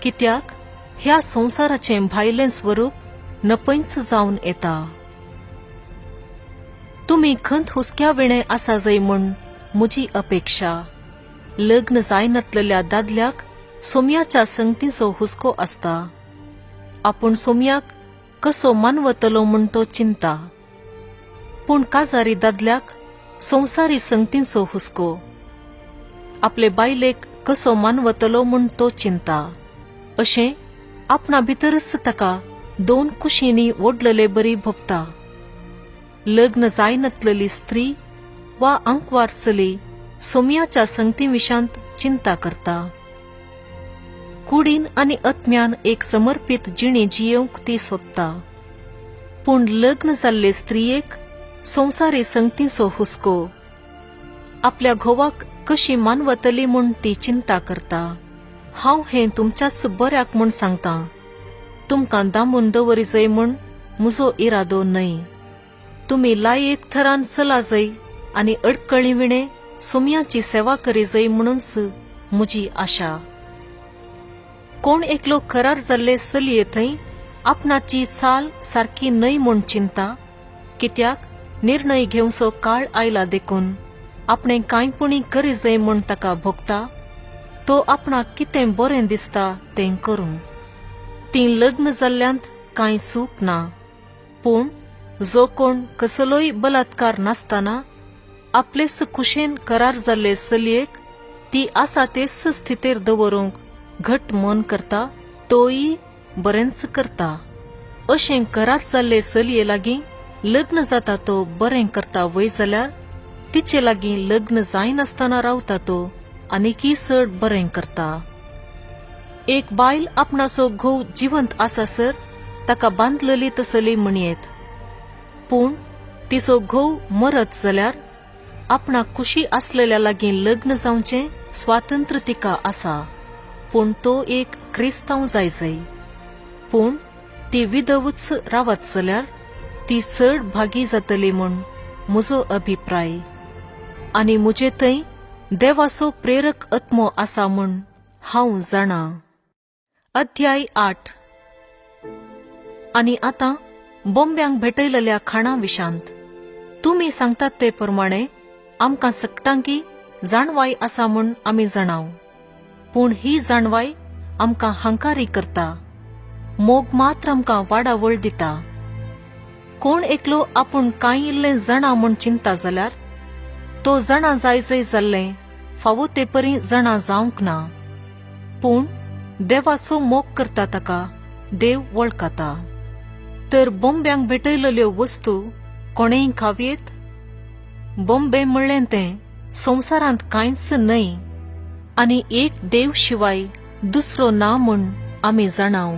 कित्याक ह्या संवसाराचें भायलें स्वरूप नपयंच जावन येता. तुमी खंत हुसक्या विणें आसा जाय म्हूण म्हजी अपेक्षा. लग्न जायनातलेल्या दादल्याक सोम्याच्या संगतीचो हुस्को आसता. आपूण सोम्याक कसो मानवतलो म्हूण तो चिंता. पूण काजारी दादल्याक संवसारी संगतींचो हुस्को, आपले बायलेक कसो मानवतलो म्हूण तो चिंता. अशें आपणा भितरच ताका दोन कुशींनी ओडलेले बरी भोगता. लग्न जायनातलेली स्त्री वा आंकवार चली सोम्याच्या संगती विशांत चिंता करता. कुडीन आनी आत्म्यान एक समर्पित जिणे जियेवंक ती सोदता. पूण लग्न जाल्ले स्त्रियेक संवसारी संगतीचो हुस्को, आपल्या घोवाक कशी मानवतली म्हूण ती चिंता करता. हांव हें तुमच्याच बऱ्याक म्हूण सांगता. तुमकां दामून दवरी जाय म्हूण म्हजो इरादो न्हय. तुमी लायक थरान चला जाय आनी अडकळी विणे सोम्याची सेवा करी जाय म्हणूनच म्हजी आशा. कोण एकलो करार जाल्ले चलये थंय आपणाची चाल सारकी न्हय म्हूण चिंता, कित्याक निर्णय घेवचो काळ आयला देखून आपणें कांय पुणी करी जाय म्हूण ताका भोगता. तो आपणाक कितें बरें दिसता तें करूं. तीं लग्न जाल्ल्यांत कांय सूख ना. पूण जो कोण कसलोय बलात्कार नासतना आपलेच कुशेन करार जाल्ले चलयेक ती आसा तेच स्थितीर दवरूंक घट मन करता, तोय बरेंच करता. अशें करार जाल्ले चलये लागीं लग्न जाता तो बरें करता वय जाल्यार तिचे लागीं लग्न जायनासतना रावता तो आनीकय चड बरें करता. एक बायल आपणाचो घोव जिवंत आसासर ताका बांदलेली तसली म्हणयेत. पूण तिचो घोव मरत जाल्यार आपणाक खुशी आसलेल्या लागीं लग्न जावचें स्वातंत्र्य तिका आसा. पूण तो एक क्रिस्तांव जाय जाय. पूण ती विधवूच रावत जाल्यार ती चड भागी जातली म्हूण म्हजो अभिप्राय. आनी म्हजे थंय देवाचो प्रेरक आत्मो आसा म्हूण हांव जाणा. अध्याय 8. आनी आतां बोंब्यांक भेटयलेल्या खाणा विशांत तुमी सांगतात ते प्रमाणे आमकां सगटांकी जाणवाय आसा म्हूण आमी जाणाव. पूण ही जाणवाय आमकां हांकारी करता. मोग मात्र आमकां वाडावळ दिता. कोण एकलो आपूण कांय इल्लें जाणा म्हूण चिंता जाल्यार तो जाणा जाय जाय जाल्लें फावो ते परी जाणा जावंक ना. पूण देवाचो मोग करता ताका देव वळखता. तर बोंब्यांक भेटयलेल्यो वस्तू कोणेय खावयेत? बोंबे म्हणलें तें संवसारांत कांयच न्हय आनी एक देव शिवाय दुसरो ना म्हूण आमी जाणाव.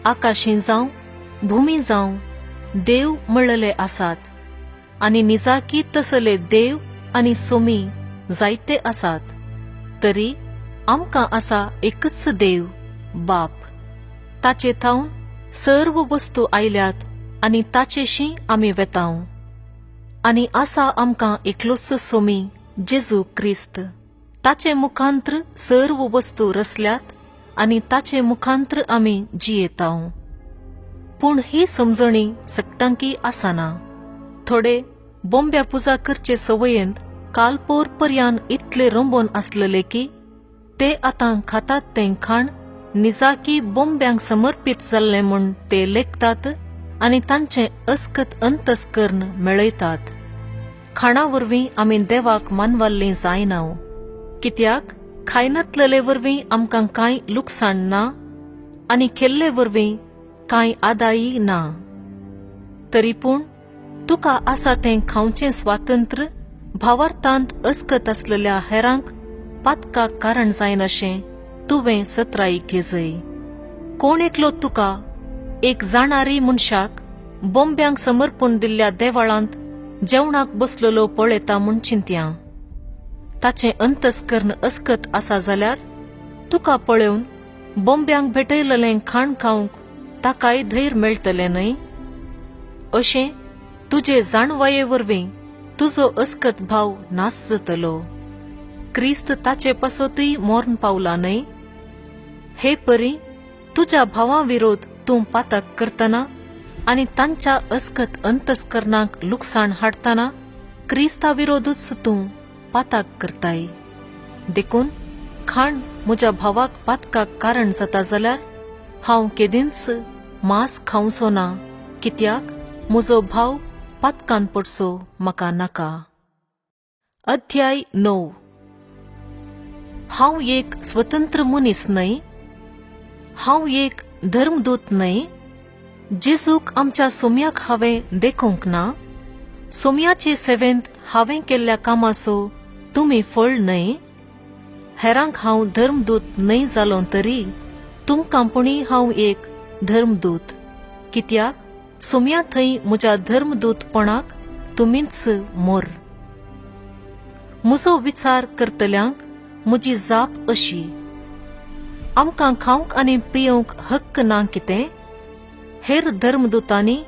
आकाशी जावं भूमी जावं देव म्हणलेले आसात आनी निजाकी तसले देव आनी सोमी जायते आसात. तरी आमकां आसा एकच देव बाप. ताचे थावन सर्व वस्तू आयल्यात आनी ताचेशी आमी वेताव. आनी आसा आमकां एकलोच सोमी जेजू क्रिस्त. ताचे मुखांत्र सर्व वस्तू रचल्यात आनी ताचे मुखांत्र आमी जियेताव. पूण ही समजणी सगटांकी आसना. थोडे बोंब्या पुजा करचे संवयेंत कालपोर पर्यान इतले रंबोन आसलेले की ते आतां खातात तें खाण निजाकी बोंब्यांक समर्पित जाल्लें म्हूण ते लेखतात आनी तांचें अस्कत अंतस्कर्ण मेळयतात. खाणा वरवीं आमी देवाक मानवाल्लीं जायना. कित्याक खायनातलेले वरवीं आमकां कांय लुकसाण ना आनी खेल्ले वरवीं कांय आदायी ना. तरी पूण तुका आसा तें खावचें स्वातंत्र्य भावार्थांत अस्कत आसलेल्या हेरांक पातकाक कारण जायनाशें तुवें सत्राई घेजय. कोण एकलो तुका एक जाणारी मनशाक बोंब्यांक समर्पून दिल्ल्या देवाळांत जेवणाक बसलेलो पळयता म्हूण चिंतया. ताचें अंतस्कर्ण अस्कत आसा जाल्यार तुका पळोवन बोंब्यांक भेटयलेलें खाण खावंक ताकाय धैर्य मेळटलें न्हय? अशें तुजे जाणवाये वरवीं तुजो अस्कत भाव नाश जातलो. क्रिस्त ताचे पासतूय मरण पावला न्हय? हे परी तुज्या भावां विरोध तूं पातक करतना आनी तांच्या अस्कत अंतस्कर्णाक लुकसाण हाडटना क्रिस्ता विरोधूच तूं पाताक करताय. देखून खाण म्हज्या भावाक पातकाक कारण जाता जाल्यार हांव केदींच मांस खावचो ना, कित्याक म्हजो भाव पातकान पडचो म्हाका नाका. अध्याय 9. हांव एक स्वतंत्र मनीस न्हय? हांव एक धर्मदूत न्हय? जेजूक आमच्या सोम्याक हांवें देखूंक ना? सोम्याचे सेवेंत हांवें केल्ल्या कामाचो तुमी फळ न्हय? हेरांक हांव धर्मदूत न्हय जालो तरी तुमकां पुणी हांव एक धर्मदूत, कित्याक सोम्या थंय म्हज्या धर्मदूतपणाक तुमीच मोर. म्हजो विचार करतल्यांक म्हजी जाप अशी, आमकां खावंक आनी पिवंक हक्क ना कितें? हेर धर्मदूतांनी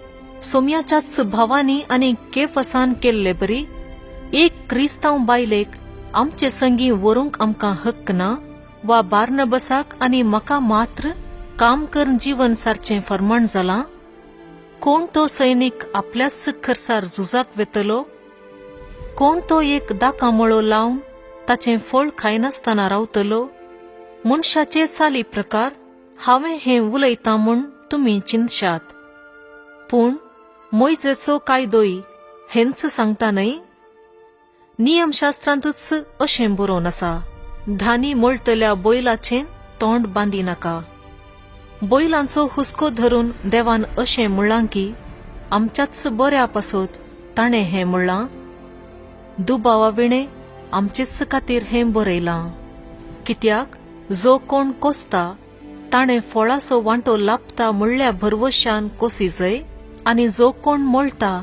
सोम्याच्याच भावांनी आनी केफसान केल्ले बरी एक क्रिस्तांव बायलेक आमचे संगी व्हरूंक आमकां हक्क ना, वा बार्नबसाक आनी म्हाका मात्र काम करून जीवन सारचें फर्माण जालां? कोण तो सैनीक आपल्याच खर्चार झुजाक वेतलो? कोण तो एक दाकामळो लावन ताचें फळ खायनासतना रावतलो? मनशाचे चाली प्रकार हांवें हें उलयतां म्हूण तुमी चिंतशात, पूण मोयजेचो कायदोय हेंच सांगता न्हय? नियमशास्त्रांतच अशें बरोवन आसा, धानी मोळटल्या बैलाचें तोंड बांदी नाका. बैलांचो हुस्को धरून देवान अशें म्हणलां की आमच्याच बऱ्या पासत ताणें हें म्हणलां. दुबावा विणें आमचेच खातीर हें बरयलां, कित्याक जो कोण कोसता ताणें फळाचो वांटो लाभता म्हणल्या भरवशान कोसी जय, आनी जो कोण मोळटा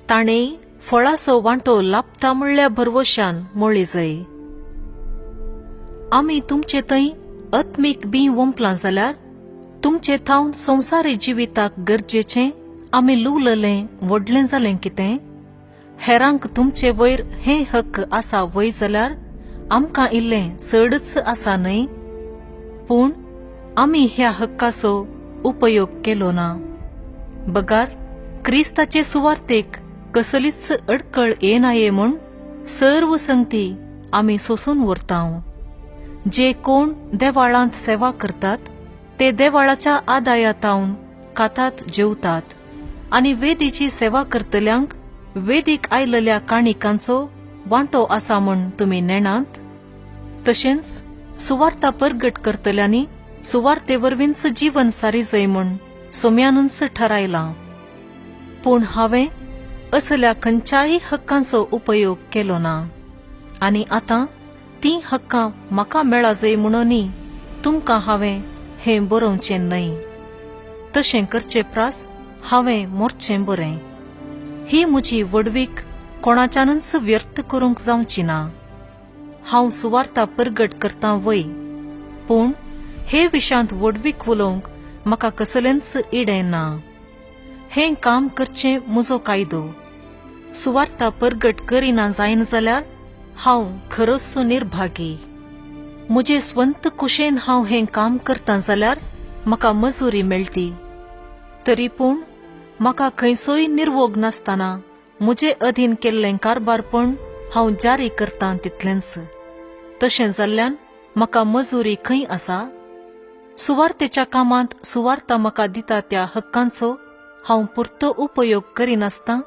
ताणेंय फळाचो वांटो लाभता म्हणल्या भरवशान मोळी जय. आमी तुमचे थंय आत्मीक बी वंपलां जाल्यार तुमचे थावन संवसारी जिविताक गरजेचें आमी लुवललें व्हडलें जालें कितें? हेरांक तुमचे वयर हें हक्क आसा वय जाल्यार आमकां इल्लें चडच आसा न्हय? पूण आमी ह्या हक्काचो उपयोग केलो ना. बगार क्रिस्ताचे सुवार्तेक कसलीच अडकळ येनाये म्हूण सर्व संगती आमी सोसून व्हरतांव. जे कोण देवाळांत सेवा करतात ते देवाळाच्या आदायातावन खातात जेवतात, आनी वेदीची सेवा करतल्यांक वेदीक आयलेल्या काणिकांचो वांटो आसा म्हूण तुमी नेणात. तशेंच सुवार्ता परगट करतल्यांनी सुवार्ते वरवींच जीवन सारिजय म्हूण सोम्यानूच ठरायलां. पूण हांवें असल्या खंयच्याय हक्कांचो उपयोग केलो ना, आनी आतां तीं हक्कां म्हाका मेळाजय म्हणूनय तुमकां हांवें हें बरोवचें न्हय. तशें करचे प्रास हांवें मोरचें बरें. ही म्हजी व्हडवीक कोणाच्यानूच व्यर्थ करूंक जावची ना. हांव सुवार्ता परगट करतां वय, पूण हे विशांत व्हडवीक उलोवंक म्हाका कसलेंच इडें ना. हें काम करचें म्हजो कायदो. सुवार्ता परगट करिना जायना जाल्यार हांव खरोच निर्भागी. म्हजे स्वंत कुशेन हांव हें काम करतां जाल्यार म्हाका मजुरी मेळटी, तरी पूण म्हाका खंयचोय निर्वोग नासतना म्हजे अधीन केल्लें कारबारपण हांव जारी करतां तितलेंच. तशें जाल्ल्यान म्हाका मजुरी खंय आसा? सुवार्तेच्या कामांत सुवार्ता म्हाका दिता त्या हक्कांचो हांव पुरतो उपयोग करिनासतना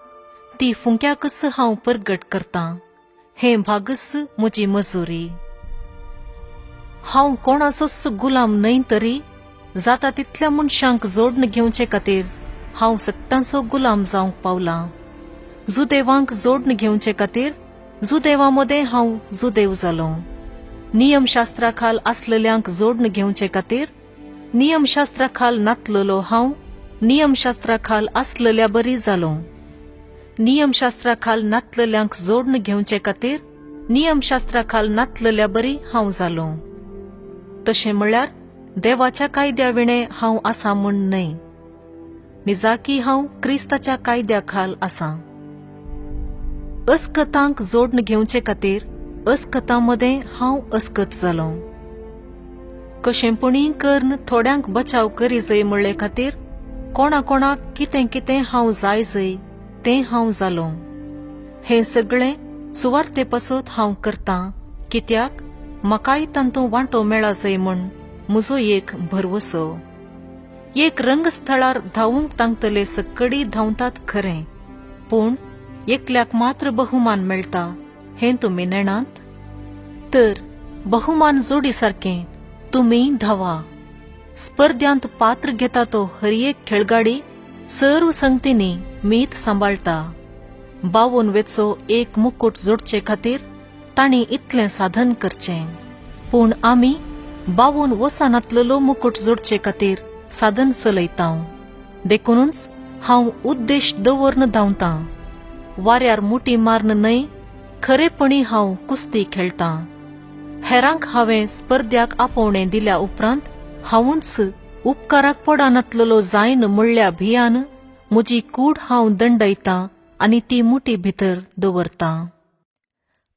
ती फुंक्याकच हांव परगट करतां. हें भागच म्हजी मजुरी. हांव कोणाचोच गुलाम न्हय तरी जाता तितल्या मनशांक जोडून घेवचे खातीर हांव सगटांचो गुलाम जावंक पावलां. जुदेवांक जोडून घेवचे खातीर जुदेवां मदें हांव जुदेव जालो. नियमशास्त्रा खाल आसलेल्यांक जोडून घेवचे खातीर नियमशास्त्रा खाल नातलेलो हांव नियमशास्त्रा खाल आसलेल्या बरी जालो. नियमशास्त्रा खाल नातलेल्यांक जोडून घेवचे खातीर नियमशास्त्रा खाल नातलेल्या बरी हांव जालो. तशें म्हळ्यार देवाच्या कायद्या विणें हांव आसा म्हूण न्हय, निजाकी हांव क्रिस्ताच्या कायद्या खाल आसा. अस्कतांक जोडून घेवचे खातीर अस्कतां मदें हांव अस्कत जालो. कशेंपणी करून थोड्यांक बचाव करिजय म्हणले खातीर कोणा कोणाक कितें कितें हांव जाय जय तें हांव जालो. हें सगळें सुवार्ते पासत हांव करतां, कित्याक म्हाकाय तांतूं वांटो मेळा जाय म्हूण म्हजो एक भरवसो. एक रंगस्थळार धांवूंक तांगतले सक्कडी धांवतात खरें, पूण एकल्याक मात्र बहुमान मेळटा हें तुमी नेणात. तर बहुमान जोडी सारकें तुमी धावा. स्पर्ध्यांत पात्र घेता तो हर एक खेळगाडी सर्व संगतींनी मीत सांबाळटा. 52 वेचो एक मुकुट जोडचे खातीर तांणी इतलें साधन करचें, पूण आमी 52 वसानांतलो मुकुट जोडचे खातीर साधन चलयता. देखूनच हांव उद्देश दवरून धांवतां, वाऱ्यार मुठी मारन न्हय, खरेपणी हांव कुस्ती खेळटां. हेरांक हांवें स्पर्ध्याक आपोवणें दिल्या उपरांत हांवूच उपकाराक पडनातलेलो जायन म्हणल्या भियान म्हजी कूड हांव दंडयतां आनी ती मुठी भितर दवरतां.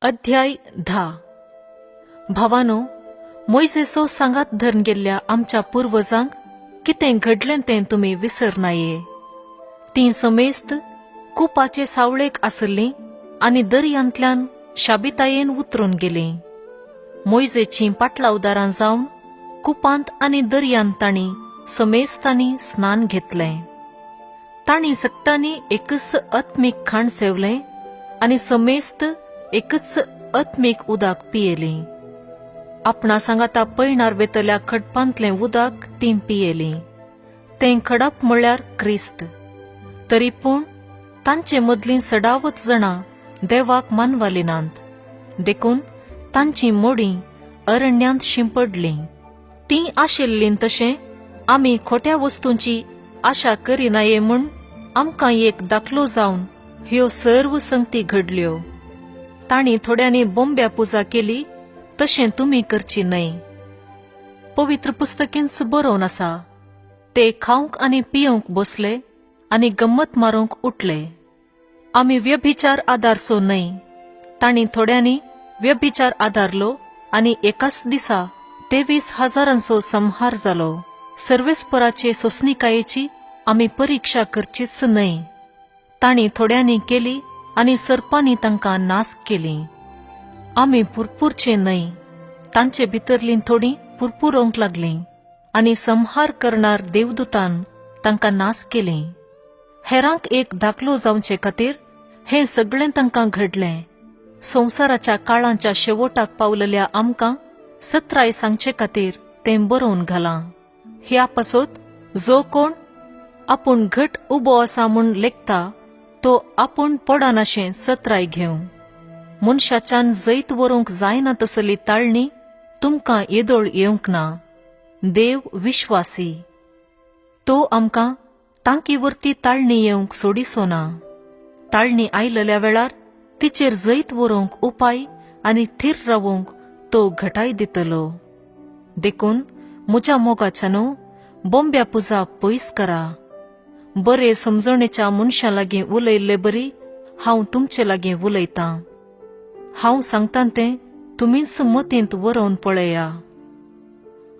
अध्याय 10. भावानो, मोयजेसो सांगात धरून गेल्ल्या आमच्या पुर्वजांक कितें घडलें तें तुमी विसरनाये. तीं समेस्त कुपाचे सावळेक आसलीं आनी दर्यांतल्यान शाबितायेन उतरून गेलीं. मोयजेचीं पाटलावदारां जावन कुपांत आनी दर्यांत तांणी समेस्तांनी स्नान घेतलें. तांणी सगटांनी एकच आत्मीक खाण सेवलें आनी समेस्त एकच आत्मीक उदक पियेलीं. आपणा सांगाता पयणार वेतल्या खडपांतलें उदक तीं पियेलीं. तें खडप म्हळ्यार क्रिस्त. तरी पूण तांचे मदलीं सडावत जाणां देवाक मानवाली नात, देखून तांची मोडीं अरण्यांत शिंपडलीं. तीं आशिल्लीं तशें आमी खोट्या वस्तूंची आशा करिनाये म्हूण आमकां एक दाखलो जावन ह्यो सर्व संगती घडल्यो. तांणी थोड्यांनी बोंब्या पुजा केली, तशें तुमी करची न्हय. पवित्र पुस्तकेंच बरोवन आसा, ते खावंक आनी पिवंक बसले आनी गम्मत मारूंक उठले. आमी व्यभिचार आदारचो न्हय. तांणी थोड्यांनी व्यभिचार आदारलो आनी एकाच दिसा 23,000 संहार जालो. सर्वेस्पराचे सोंसणिकायेची आमी परिक्षा करचीच न्हय. तांणी थोड्यांनी केली आनी सर्पांनी तांकां नास केली. आमी पुरपुरचे न्हय. तांचे भितरलीं थोडीं पुरपुरोवंक लागलीं आनी संहार करणार देवदूतान तांकां नास केलीं. हेरांक एक दाखलो जावचे खातीर हें सगळें तांकां घडलें. संवसाराच्या काळांच्या शेवटाक पावलेल्या आमकां सत्राय सांगचे खातीर तें बरोवन घालां. ह्या पासत जो कोण आपूण घट उबो आसा म्हूण लेखता तो आपूण पडनाशें सत्राय घेवं. मनशाच्यान जैत व्हरूंक जायना तसली ताळणी तुमकां येदोळ येवंक ना. देव विश्वासी, तो आमकां तांकी वरती ताळणी येवंक सोडिसो ना. ताळणी आयलेल्या वेळार तिचेर जैत व्हरूंक उपाय आनी थीर रावूंक तो घटाय दितलो. देखून म्हज्या मोगाच्यानो, बोंब्या पुजा पयस करा. बरे समजणेच्या मनशां लागीं उलयल्ले बरी हांव तुमचे लागीं उलयतां. हांव सांगतां तें तुमीच मतींत वरोवन पळया.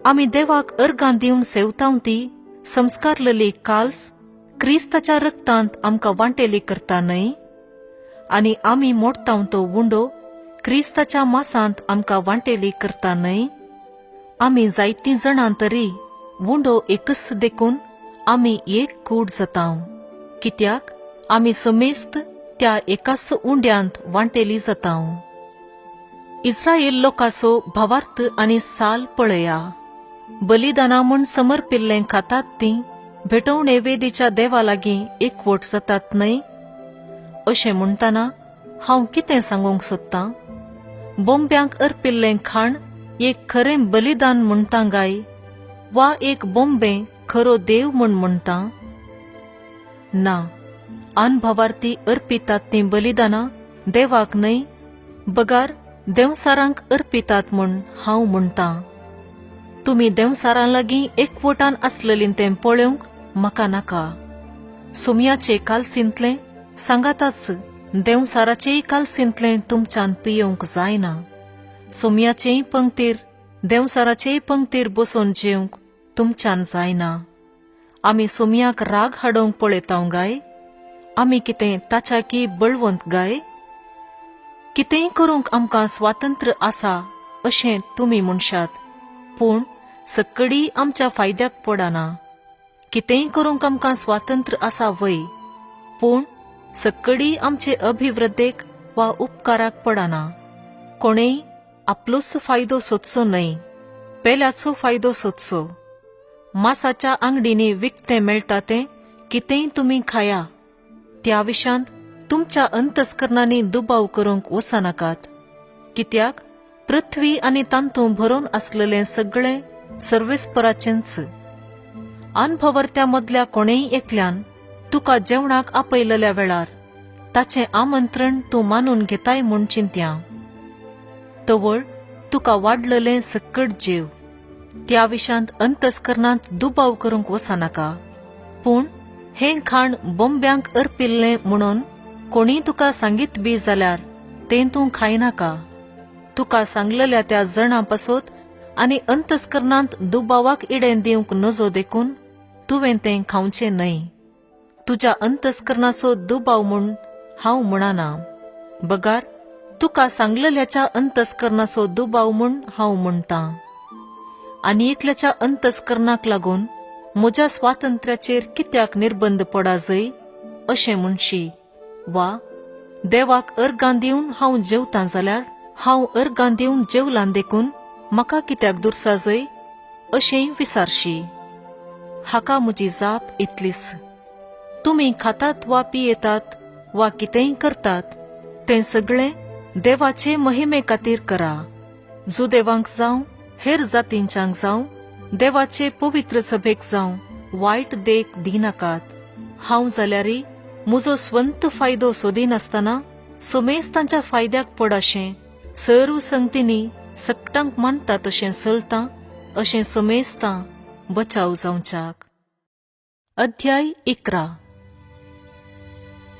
आमी देवाक अर्गां दिवन सेवतांव ती संस्कारलेली काल्स क्रिस्ताच्या रक्तांत आमकां वांटेली करता न्हय? आनी आमी मोडतांव तो उंडो क्रिस्ताच्या मासांत आमकां वांटेली करता न्हय? आमी जायतीं जाणां तरी उंडो एकच देखून आमी एक कूड जातांव, कित्याक आमी समेस्त त्या एकाच उंड्यांत वांटेली जातांव. इस्रायल लोकांचो भावार्थ आनी साल पळया. बलिदाना म्हूण समर्पिल्लें खातात तीं भेटवणे वेदीच्या देवा लागीं एकवट जातात न्हय? अशें म्हणटना हांव कितें सांगूंक सोदतां? बोंब्यांक अर्पिल्लें खाण एक खरें बलिदान म्हणटां गाय, वा एक बोंबे खरो देव म्हूण म्हणटां? ना, अनभावार्थी अर्पितात तीं बलिदानां देवाक न्हय, बगार देंवसारांक अर्पितात म्हूण हांव म्हणटां. तुमी देंवसारां लागीं एकवटान आसलेलीं तें पळोवंक म्हाका नाका. सुमयाचे कालसींतलें सांगाताच देंवसाराचेय कालसींतलें तुमच्यान पियोवंक जायना. सोमयाचेय पंक्तीर देंवसाराचेय पंक्तीर बसून जेवंक तुमच्यान जायना. आमी सोमयाक राग हाडोवंक पळयतांव गाय? आमी कितें ताच्याकी बळवंत गाय? कितेंय करूंक आमकां स्वातंत्र्य आसा अशें तुमी म्हणशात, पूण सक्कडी आमच्या फायद्याक पडना. कितेंय करूंक आमकां स्वातंत्र्य आसा वय, पूण सक्कडी आमचे अभिवृद्धेक वा उपकाराक पडना. कोणेय आपलोच फायदो सोदचो न्हय, पेल्याचो फायदो सोदचो. मासाच्या आंगडींनी विकतें मेळटा तें कितेंय तुमी खाया. त्या विशांत तुमच्या अंतस्करणांनी दुबाव करूंक वचनाकात, कित्याक पृथ्वी आनी तांतूं भरून आसलेलें सगळें सर्वेस्पराचेंच. अनभवर्त्या मदल्या कोणेय एकल्यान तुका जेवणाक आपयलेल्या वेळार ताचें आमंत्रण तूं मानून घेताय म्हूण चिंत्या. तवळ तुका वाडलेलें सक्कड जेव. त्या विशांत अंतस्करणांत दुबाव करूंक वचनाका. पूण हें खाण बोंब्यांक अर्पिल्लें म्हणून कोणी तुका सांगीत बी जाल्यार तें तूं खायनाका. तुका सांगलेल्या त्या जणां पासत आनी अंतस्करणांत दुबावाक इडें दिवंक नजो देखून तुवें तें खावचें न्हय. तुज्या अंतस्करणाचो दुबाव म्हूण हांव म्हणना, बगार तुका सांगलेल्याच्या अंतस्करणाचो दुबाव म्हूण हांव म्हणटां. आनी एकल्याच्या अंतस्करणाक लागून म्हज्या स्वातंत्र्याचेर कित्याक निर्बंध पडा जय अशें म्हणशी, वा देवाक अर्गां दिवन हांव जेवतां जाल्यार हांव अर्गां दिवन जेवलां देखून म्हाका कित्याक दुर्सा जय अशेंय विचारशी. हाका म्हजी जाप इतलीच, तुमी खातात वा पियेतात वा कितेंय करतात तें सगळें देवाचे महिमे खातीर करा. जुदेवांक जावं हेर जातींच्यांक जावं देवाचे पवित्र सभेक जावं वायट देख दिनाकात. हांव जाल्यारय म्हजो स्वंत फायदो सोदिनासतना समेज तांच्या फायद्याक पडाशें सर्व संगतींनी सकटांक मानता तशें चलतां अशें समेजतां बचाव जावच्याक. अध्याय 11.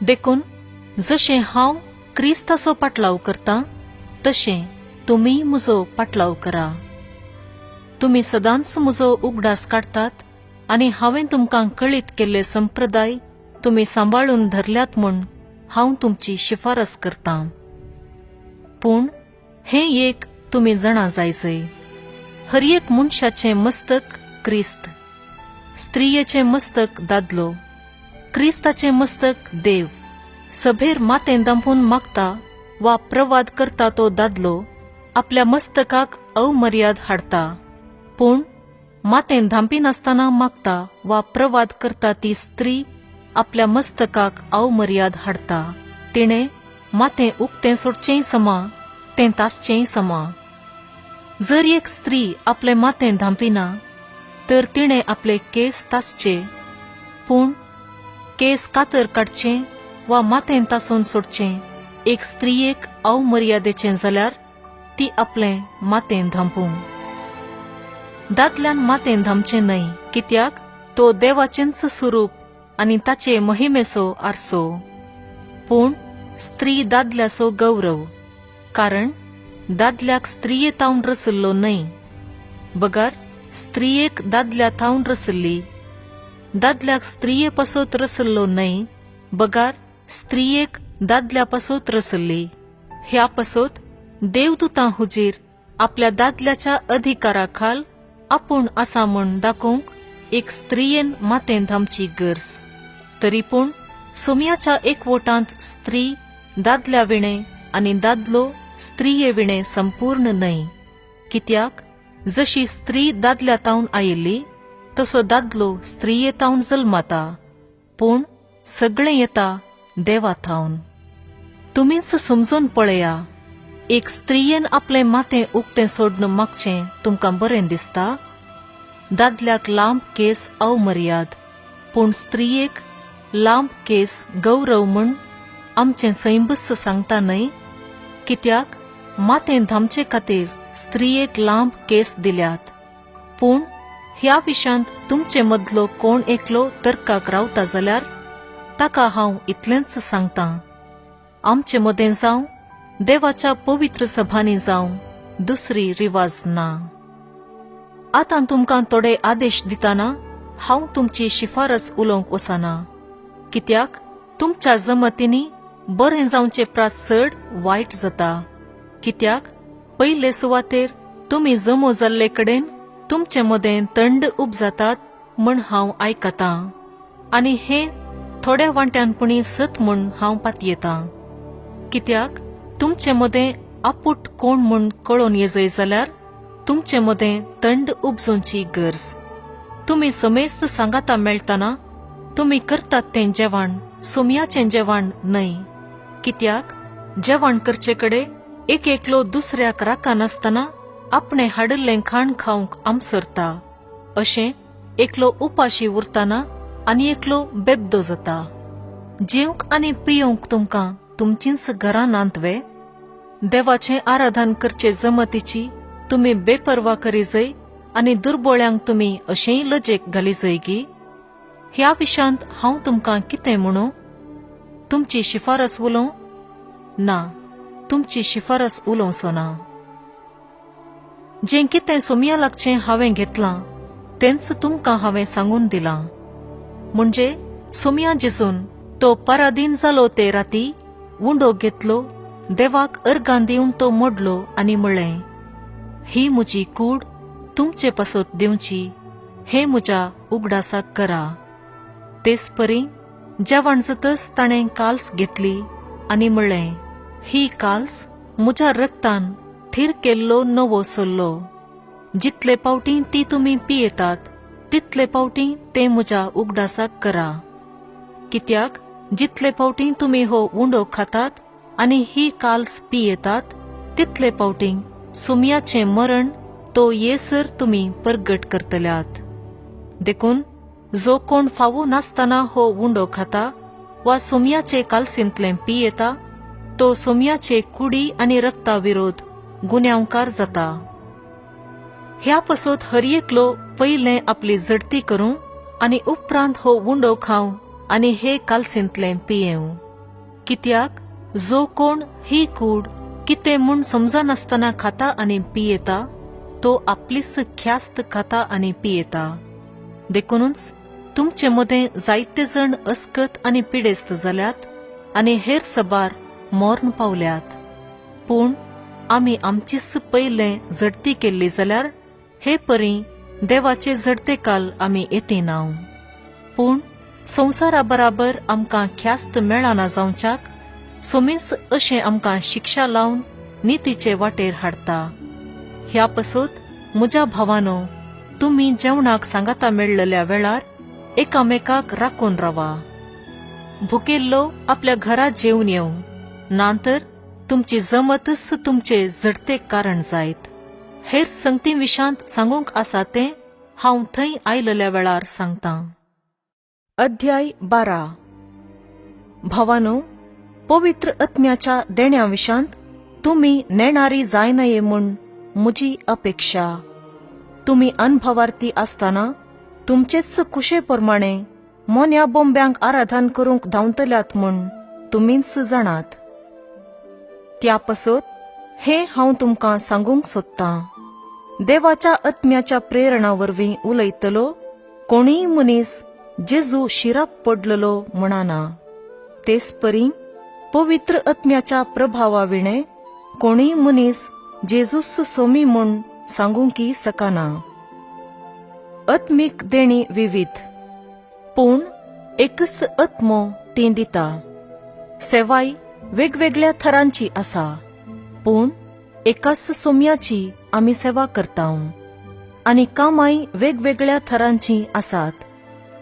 देखून जशें हांव क्रिस्ताचो पाटलाव करतां तशें तुमी म्हजो पाटलाव करा. तुमी सदांच म्हजो उगडास काडटात आनी हांवें तुमकां कळीत केल्ले संप्रदाय तुमी सांबाळून धरल्यात म्हूण हांव तुमची शिफारस करतां. पूण हें एक तुमी जाणा जायजय, हर एक मनशाचें मस्तक क्रिस्त, स्त्रियेचें मस्तक दादलो, क्रिस्ताचें मस्तक देव. सभेर मातें दांपून मागता वा प्रवाद करता तो दादलो आपल्या मस्तकाक अवमर्याद हाडटा, पूण मातें धांपिनासतना मागता वा प्रवाद करता ती स्त्री आपल्या मस्तकाक अवमर्याद हाडटा. तिणें मातें उक्तें सोडचेंय समा, तें तासचेंय समा. जर एक स्त्री आपलें मातें धांपिना तर तिणें आपले केस तासचे, पूण केस कातर काडचे वा मातें तासून सोडचें एक स्त्रियेक अवमर्यादेचें जाल्यार ती आपलें मातें धांपूं. दादल्यान मातें धांपचें न्हय, कित्याक तो देवाचेंच स्वरूप आनी ताचे महिमेचो आरसो. पूण स्त्री दादल्याचो गौरव, कारण दादल्याक स्त्रिये थावन रसल्लो न्हय, बगर स्त्रियेक दादल्या थावन रसल्ली. दादल्याक स्त्रिये पासत रसल्लो न्हय, बगर स्त्रियेक दादल्या पासत रसल्ली. ह्या पासत देवदूतां हुजीर आपल्या दादल्याच्या अधिकारा खाल आपूण आसा म्हूण दाखोवंक एक स्त्रियेन मातें धांपची गरज. तरी पूण सोम्याच्या एकवटांत स्त्री दादल्या विणें आनी दादलो स्त्रिये विणें संपूर्ण न्हय, कित्याक जशी स्त्री दादल्या तावन आयिल्ली तसो दादलो स्त्रिये तावन जल्माता, पूण सगळें येता देवा थावन. तुमीच समजून पळया, एक स्त्रियेन आपलें मातें उक्तें सोडून मागचें तुमकां बरें दिसता? दादल्याक लांब केस अवमर्याद, पूण स्त्रियेक लांब केस गौरव म्हूण आमचें सैंबस सांगता न्हय? कित्याक मातें धांपचे खातीर स्त्रियेक लांब केस दिल्यात. पूण ह्या विशांत तुमचे मदलो कोण एकलो तर्काक रावता जाल्यार ताका हांव इतलेंच सांगतां, आमचे मदें जावं देवाच्या पवित्र सभांनी जावं दुसरी रिवाज ना. आतां तुमकां थोडे आदेश दितना हांव तुमची शिफारस उलोवंक वचना, कित्याक तुमच्या जमतींनी बरें जावचे प्रास चड वायट जाता. कित्याक पयले सुवातेर तुमी जमो जाल्ले कडेन तुमचे मदें तंड उपजातात म्हण हांव आयकतां आनी हें थोड्या वांट्यानपणी सत म्हूण हांव पातयेतां. कित्याक तुमचे मदें आपूट कोण म्हूण कळोवन येजय जाल्यार तुमचे मदें तंड उपजोवची गरज. तुमी समेस्त सांगाता मेळटना तुमी करतात तें जेवण सोमयाचें जेवण न्हय. कित्याक जेवण करचे कडेन एक एकलो दुसऱ्याक राखनासतना आपणें हाडिल्लें खाण खावंक आमसरता. अशें एकलो उपाशी उरतना आनी एकलो बेबदो जाता. जेवंक आनी पियोवंक तुमकां तुमचींच घरां नात वे? देवाचें आराधन करचे जमतीची तुमी बेपर्वा करीजय आनी दुर्बोळ्यांक तुमी अशेंय लजेक घालीजय गी? ह्या विशयांत हांव तुमकां कितें म्हणू? तुमची शिफारस उलोवं? ना, तुमची शिफारस उलोवचो ना. जें कितें सोमया लागचें हांवें घेतलां तेंच तुमकां हांवें सांगून दिलां. म्हणजे सोमया जेजून तो पराधीन जालो ते राती उंडो घेतलो, देवाक अर्गां दिवन तो मोडलो आनी म्हळें, ही म्हजी कूड तुमचे पासत दिवची, हें म्हज्या उगडासाक करा. तेच परी जेवण जातच ताणें काल्स घेतली आनी म्हळें, ही काल्स म्हज्या रक्तान थीर केल्लो नवो सल्लो. जितले पावटी ती तुमी पियेतात तितले पावटी तें म्हज्या उगडासाक करा. कित्याक जितले पावटी तुमी हो उंडो खातात आनी ही काल्स पियेतात तितले पावटी सुमयाचें मरण तो येसर तुमी परगट करतल्यात. देखून जो कोण फावो नासतना हो उंडो खाता वा सोमयाचे कालसींतलें पियेता तो सोमयाचे कुडी आनी रक्ता विरोध गुन्यांवकार जाता. ह्या पसत हर एकलो पयलें आपली झडती करूं आनी उपरांत हो उंडो खावं आनी हे कालसींतलें पियेवं. कित्याक जो कोण ही कूड कितें म्हूण समजनासतना खाता आनी पियेता तो आपलीच ख्यास्त खाता आनी पियेता. देखूनच तुमचे मदें जायते जण अस्कत आनी पिडेस्त जाल्यात आनी हेर सबार मर्ण पावल्यात. पूण आमी आमचीच पयलें झडती केल्ली जाल्यार हे परी देवाचे झडते काल आमी येतिनाव. पूण संवसारा बराबर आमकां ख्यास्त मेळना जावच्याक सोमीच अशें आमकां शिक्षा लावन नितीचे वाटेर हाडटा. ह्या पसत म्हज्या भावानो, तुमी जेवणाक सांगाता मेळ्ळल्या वेळार एकामेकाक राखून रावा. भुकेल्लो आपल्या घरा जेवन येवं, ना तर तुमची जमतच तुमचे झडतेक कारण जायत. हेर संगती विशांत सांगूंक आसा तें हांव थंय आयलेल्या वेळार सांगतां. अध्याय 12. भावानो, पवित्र आत्म्याच्या देण्या विशांत तुमी नेणारी जायनये म्हूण म्हजी अपेक्षा. तुमी अनभवार्थी आसतना तुमचेच कुशे प्रमाणे मोन्या बोंब्यांक आराधन करूंक धांवतल्यात म्हूण तुमीच जाणात. त्या पसत हें हांव तुमकां सांगूंक सोदतां. देवाच्या आत्म्याच्या प्रेरणा वरवीं उलयतलो कोणीय मनीस जेजू शिराप पडलेलो म्हणना. तेच परी पवित्र आत्म्याच्या प्रभावा विणें कोणीय मनीस जेजूस सोमी म्हूण सांगूंक सकाना. आत्मीक देणी विविध, पूण एकच आत्मो ती दिता. सेवाय वेगवेगळ्या थरांची आसा, पूण एकाच सोम्याची आमी सेवा करता. आनी कामाय वेगवेगळ्या थरांची आसात,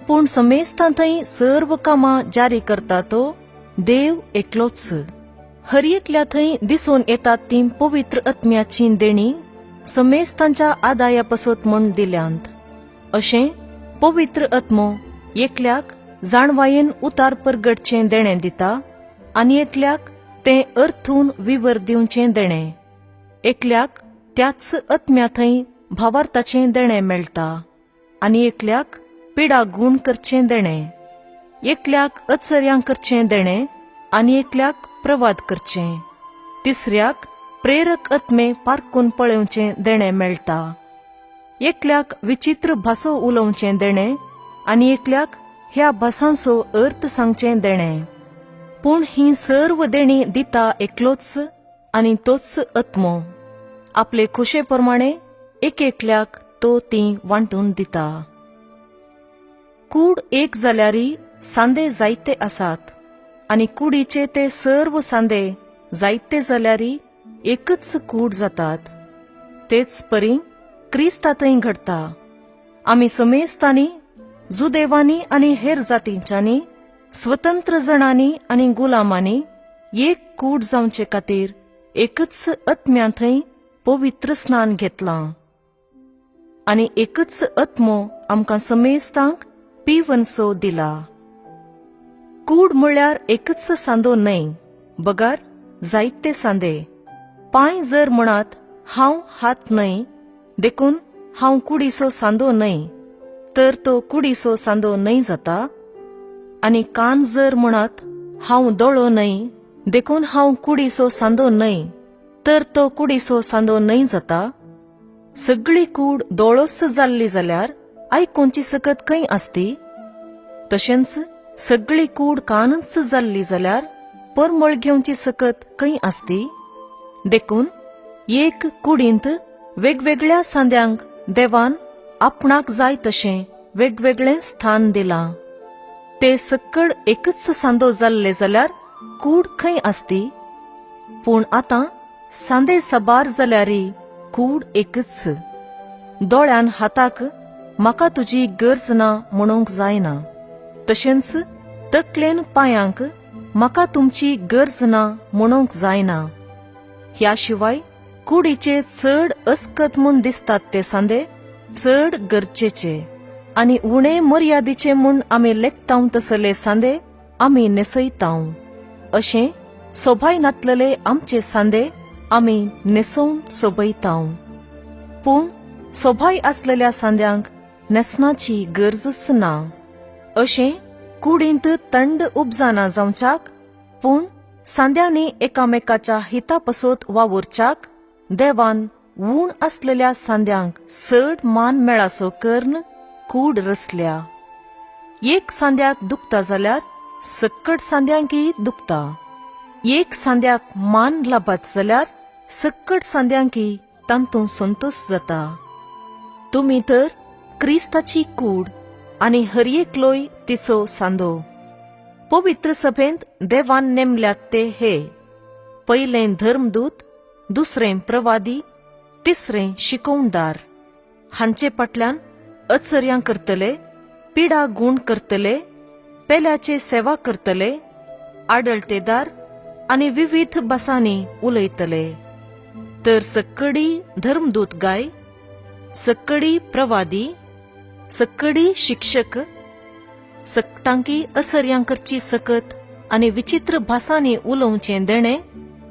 पूण समेस्तां थंय सर्व कामां जारी करता तो देव एकलोच. हर एकल्या थंय दिसून येतात ती पवित्र आत्म्याची देणी समेस्तांच्या आदाया पसत म्हूण दिल्यांत. अशें पवित्र आत्मो एकल्याक जाणवायेन उतार परगटचें देणें दिता आनी एकल्याक तें अर्थून विवर दिवचें देणें. एकल्याक त्याच आत्म्या थंय भावार्थाचें देणें मेळटा आनी एकल्याक पिडा गूण करचें देणें. एकल्याक अचर्यां करचें देणें आनी एकल्याक प्रवाद करचें. तिसऱ्याक प्रेरक आत्मे पारकून पळोवचें देणें मेळटा. एकल्याक विचित्र भासो उलोवचें देणें आनी एकल्याक ह्या भासांचो अर्थ सांगचें देणें. पूण ही सर्व देणी दिता एकलोच आनी तोच आत्मो. आपले खुशे प्रमाणे एक एकल्याक तो ती वांटून दिता. कूड एक जाल्यारी सांदे जायते आसात आनी कुडीचे ते सर्व सांदे जायते जाल्यारी एकच कूड जातात. तेच परी क्रिस्तांतय घडटा. आमी समेस्तांनी, जुदेवांनी आनी हेर जातींच्यांनी, स्वतंत्र जणांनी आनी गुलामांनी एक कूड जावचे खातीर एकच आत्म्यांतय पवित्र स्नान घेतलां आनी एकच आत्मो आमकां समेस्तांक पिवनसो दिला. कूड म्हळ्यार एकच सांदो न्हय, बगर जायते सांदे. पांय जर म्हणत हांव हात न्हय देखून हांव कुडीचो सांदो न्हय, तर तो कुडीचो सांदो न्हय जाता. आनी कान जर म्हणत हांव दोळो न्हय देखून हांव कुडीचो सांदो न्हय, तर तो कुडीचो सांदो न्हय जाता. सगळी कूड दोळोच जाल्ली जाल्यार आयकुंची सकत खंय आसती? तशेंच सगळी कूड कानच जाल्ली जाल्यार परमळ घेवची सकत खंय आसती? देखून एक कुडींत वेगवेगळ्या सांद्यांक देवान आपणाक जाय तशें वेगवेगळें स्थान दिलां. ते सक्कड एकच सांदो जाल्ले जाल्यार कूड खंय आसती? पूण आतां सांदे साबार जाल्यारी कूड एकच. दोळ्यान हाताक म्हाका तुजी गरज ना म्हणूंक जायना, तशेंच तकलेन पांयांक म्हाका तुमची गरज ना म्हणूंक जायना. ह्या शिवाय कुडीचे चड अस्कत म्हूण दिसतात ते सांदे चड गरजेचे आनी उणे मर्यादीचे म्हूण आमी लेखतांव तसले सांदे आमी न्हेसयतांव. अशें सोभाय नातलेले आमचे सांदे आमी न्हेसोवन सोबयतांव. पूण सोभाय आसलेल्या सांद्यांक न्हेसणाची गरजच ना. अशें कुडींत तंड उपजाना जावच्याक, पूण सांद्यांनी एकामेकाच्या हिता पसत वावुरच्याक देवान ऊण आसलेल्या सांद्यांक चड मान मेळासो करून कूड रचल्या. एक सांद्याक दुखता जाल्यार सक्कड सांद्यांकय दुखता. एक सांद्याक मान लाभत जाल्यार सक्कड सांद्यांकय तांतूं संतोश जाता. तुमी तर क्रिस्ताची कूड आनी हर एकलोय तिचो सांदो. पवित्र सभेंत देवान नेमल्यात ते हे: पयलें धर्मदूत, दुसरें प्रवादी, तिसरें शिकोवणदार. हांचे फाटल्यान अचर्यां करतले, पिडा गूण करतले, पेल्याचे सेवा करतले, आडळतेदार आनी विविध भासांनी उलयतले. तर सक्कडी धर्मदूत गाय, सक्कडी प्रवादी, सक्कडी शिक्षक, सकटांकी असर्यां करची सकत आनी विचित्र भासांनी उलोवचें देणें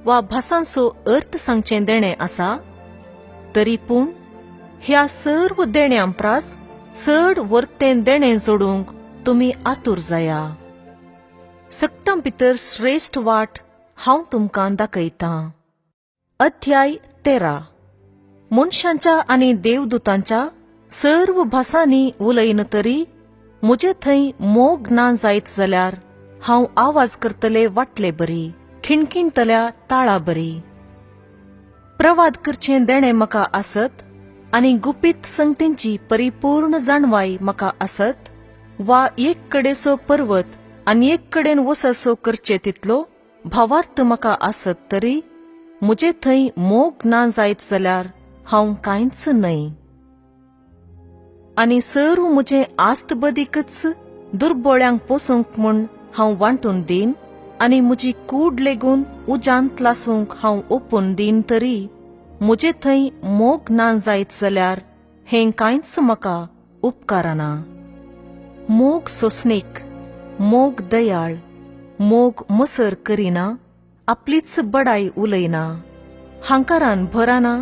वा भासांचो अर्थ सांगचें देणें आसा. तरी पूण ह्या सर्व देण्यां प्रास चड वर्तें देणें जोडूंक तुमी आतूर जाया. सकटां भितर श्रेश्ठ वाट हांव तुमकां दाखयतां. अध्याय 13. मनशांच्या आनी देवदूतांच्या सर्व भासांनी उलयन तरी म्हजे थंय मोग ना जायत जाल्यार हांव आवाज करतले वाटले बरी, खिणखिणतल्या ताळा बरी. प्रवाद करचें देणें म्हाका आसत आनी गुपीत संगतींची परिपूर्ण जाणवाय म्हाका आसत, वा एक कडेचो पर्वत आनी एक कडेन वससो करचे तितलो भावार्थ म्हाका आसत तरी म्हजे थंय मोग ना जायत जाल्यार हांव कांयच न्हय. आनी सर्व म्हजें आस्त बदीकच दुर्बोळ्यांक पोसूंक म्हूण हांव वांटून दीन आनी म्हजी कूड लेगून उज्यांत लासूंक हांव ओपून दीन तरी म्हजे थंय मोग ना जायत जाल्यार हें कांयच म्हाका उपकारना. मोग सोंसणीक, मोग दयाळ, मोग मसर करिना, आपलीच बडाय उलयना, हांकारान भराना,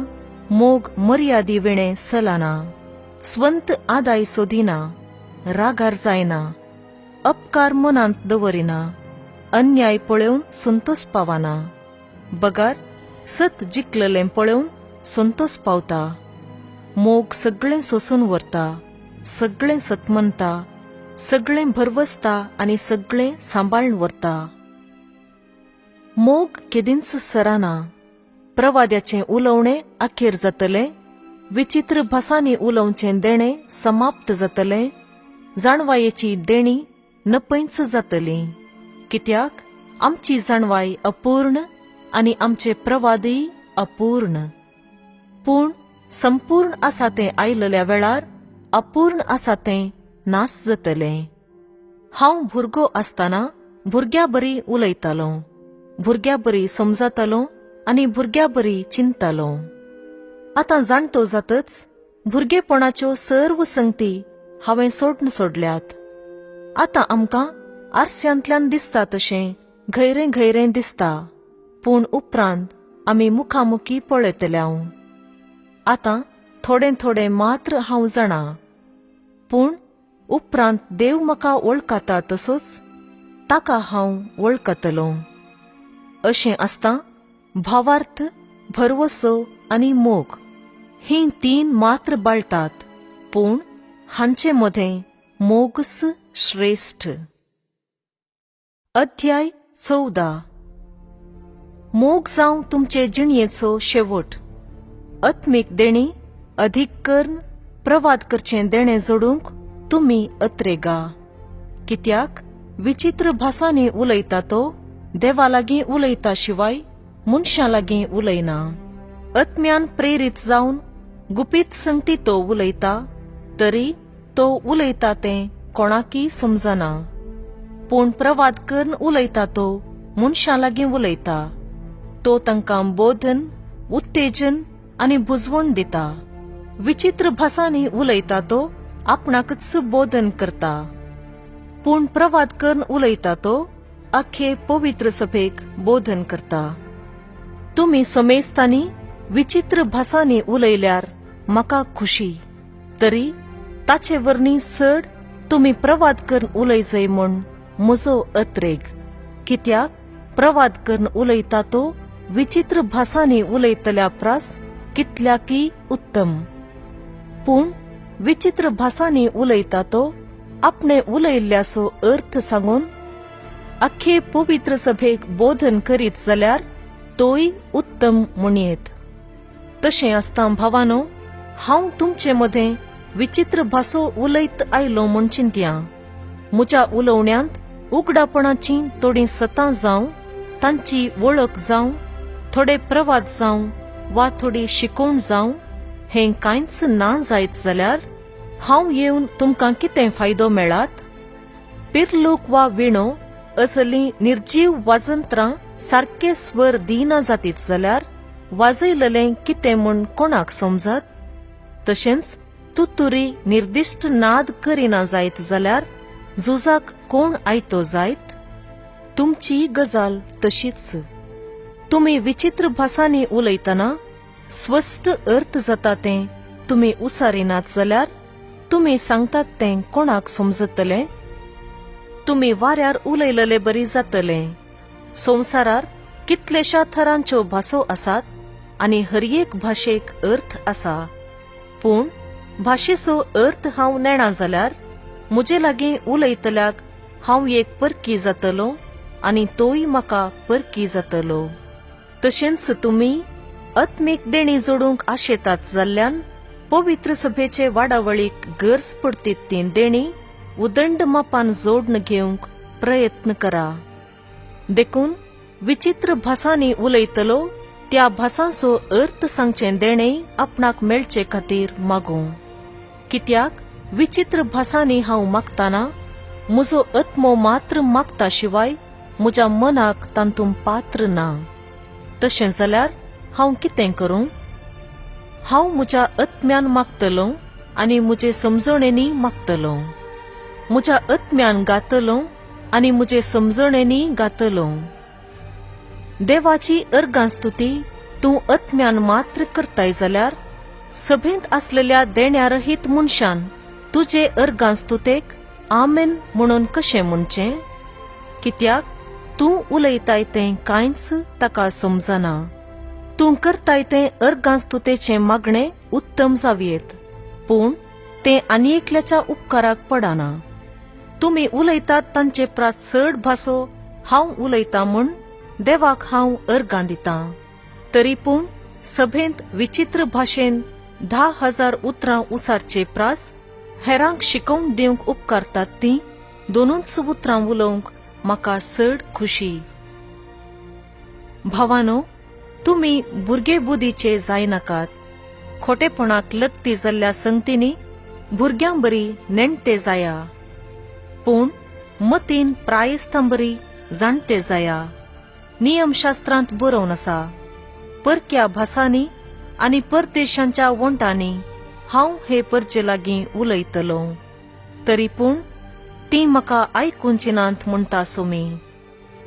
मोग मर्यादी विणें सलाना, स्वंत आदाय सोदिना, रागार जायना, अपकार मनांत दवरिना, अन्याय पळोवन संतोष पावना, बगार सत जिखलेलें पळोवन संतोष पावता. मोग सगळें सोसून व्हरता, सगळें सतमनता, सगळें भरवसता आनी सगळें सांबाळून व्हरता. मोग केदींच सराना. प्रवाद्याचें उलोवणें अखेर जातलें, विचित्र भासांनी उलोवचें देणें समाप्त जातलें, जाणवायेची देणी नपयच जातली. कित्याक आमची जाणवाय अपूर्ण आनी आमचे प्रवादय अपूर्ण. पूण संपूर्ण आसा तें आयलल्या वेळार अपूर्ण आसा तें नास जातलें. हांव भुरगो आसतना भुरग्या बरी उलयतालो, भुरग्या बरी समजतालो आनी भुरग्या बरी चिंतालो. आतां जाणतो जातच भुरगेपणाच्यो सर्व संगती हांवें सोडून सोडल्यात. आतां आमकां आरस्यांतल्यान दिसता तशें घैरें घैरें दिसता, पूण उपरांत आमी मुखामुखी पळयतल्याव. आतां थोडें थोडें मात्र हांव जाणा, पूण उपरांत देव म्हाका वळखता तसोच ताका हांव वळखतलो. अशें आसता भावार्थ, भरवसो आनी मोग हीं तीन मात्र बाळतात, पूण हांचे मदें मोगच श्रेश्ठ. अध्याय 14. मोग जावं तुमचे जिणयेचो शेवट. आत्मीक देणी अधीक करून प्रवाद करचें देणें जोडूंक तुमी अत्रेगा. कित्याक विचित्र भासांनी उलयता तो देवा लागीं उलयता शिवाय मनशां लागीं उलयना. आत्म्यान प्रेरीत जावन गुपीत संगती तो उलयता, तरी तो उलयता तें कोणाकय समजना. पूण प्रवाद करून उलयता तो मनशां लागीं उलयता. तो तांकां बोधन, उत्तेजन आनी बुजवण दिता. विचित्र भासांनी उलयता तो आपणाकच बोधन करता, पूण प्रवाद करून उलयता तो आखे पवित्र सभेक बोधन करता. तुमी समेस्तांनी विचित्र भासांनी उलयल्यार म्हाका खुशी, तरी ताचे वरवीं चड तुमी प्रवाद करून उलयजय म्हूण म्हजो अत्रेग. कित्याक प्रवाद करून उलयता तो विचित्र भासांनी उलयतल्या प्रास कितल्याकय उत्तम. पूण विचित्र भासांनी उलयता तो आपणे उलयल्ल्याचो अर्थ सांगून आखे पवित्र सभेक बोधन करीत जाल्यार तोय उत्तम म्हणयेत. तशें आसता भावानो, हांव तुमचे मदें विचित्र भासो उलयत आयलो म्हूण चिंतया. म्हज्या उलोवण्यांत उगडापणाची थोडीं सतां जावं, तांची वळख जावं, थोडे प्रवाद जावं वा थोडी शिकोवण जावं, हें कांयच ना जायत जाल्यार हांव येवन तुमकां कितें फायदो मेळात? पिर्लूक वा विणो असलीं निर्जीव वाजंत्रां सारके स्वर दिना जातीत जाल्यार वाजयलेलें कितें म्हूण कोणाक समजत? तशेंच तुतुरी निर्दिश्ट नाद करिना जायत जाल्यार झुजाक कोण आयतो जायत? तुमची गजाल तशीच. तुमी विचित्र भासांनी उलयतना स्पश्ट अर्थ जाता तें तुमी उचारिनात जाल्यार तुमी सांगतात तें कोणाक समजतलें? तुमी वाऱ्यार उलयलेले बरी जातलें. संवसारार कितलेशा थरांच्यो भासो आसात आनी हर एक भाशेक अर्थ आसा. पूण भाशेचो अर्थ हांव नेणा जाल्यार म्हजे लागीं उलयतल्याक हांव एक परकी जातलो आनी तोय म्हाका परकी जातलो. तशेंच तुमी आत्मीक देणी जोडूंक आशेतात जाल्ल्यान पवित्र सभेचे वाडावळीक गरज पडटीत ती देणी उदंड मापान जोडून घेवंक प्रयत्न करा. देखून विचित्र भासांनी उलयतलो त्या भासांचो अर्थ सांगचें देणें आपणाक मेळचे खातीर मागूं. कित्याक विचित्र भासांनी हांव मागतना म्हजो आत्मो मात्र मागता शिवाय म्हज्या मनाक तातूंत पात्र ना. तशें जाल्यार हांव कितें करूं? हांव म्हज्या आत्म्यान मागतलो आनी म्हजे समजणेनी मागतलो. म्हज्या आत्म्यान गातलो आनी म्हजे समजणेनी गातलो. देवाची अर्गां स्तुती तूं आत्म्यान मात्र करताय जाल्यार सभेंत आसलेल्या देण्यारहीत मनशान तुजे अर्गां स्तुतेक आमेन म्हणून कशें म्हणचें? कित्याक तूं उलयताय तें कांयच ताका समजना. तूं करताय तें अर्गां स्तुतेचें मागणें उत्तम जावयेत, पूण तें आनी एकल्याच्या उपकाराक पडना. तुमी उलयतात तांचे प्रास चड भासो हांव उलयतां म्हूण देवाक हांव अर्गां दितां. तरी पूण सभेंत विचित्र भाशेन 10,000 उतरां उचारचे प्रास हेरांक शिकोवन दिवंक उपकारतात तीं दोनूच उतरां उलोवंक म्हाका चड खुशी. भावानो, तुमी भुरगे बुदीचे जायनाकात. खोटेपणाक लग्ती जाल्ल्या संगतींनी भुरग्यां बरी नेणटे जाया, पूण मतीन प्रायस्तां बरी जाणटे जाया. नियमशास्त्रांत बरोवन आसा, परक्या भासांनी आनी परदेशांच्या वंटांनी हांव हे परजे लागीं उलयतलो, तरी पूण तीं म्हाका आयकुंची नात म्हणटा सोमी.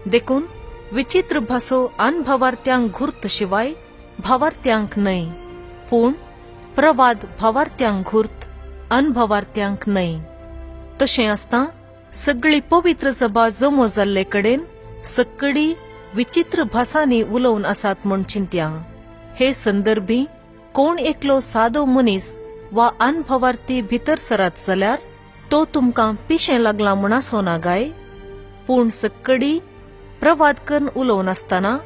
देखून विचित्र भासो अनभावार्थ्यांक घुर्त शिवाय भावार्थ्यांक न्हय, पूण प्रवाद भावार्थ्यांक घुर्त अनभावार्थ्यांक न्हय. तशें आसता सगळी पवित्र सभा जमो जाल्ले कडेन सक्कडी विचित्र भासांनी उलोवन आसात म्हूण चिंत्या. हे संदर्भी कोण एकलो सादो मनीस वा अनभावार्थी भितर सरात जाल्यार तो तुमकां पिशें लागलां म्हूण आसोना गाय? पूण सक्कडी प्रवाद करून उलोवन आसतना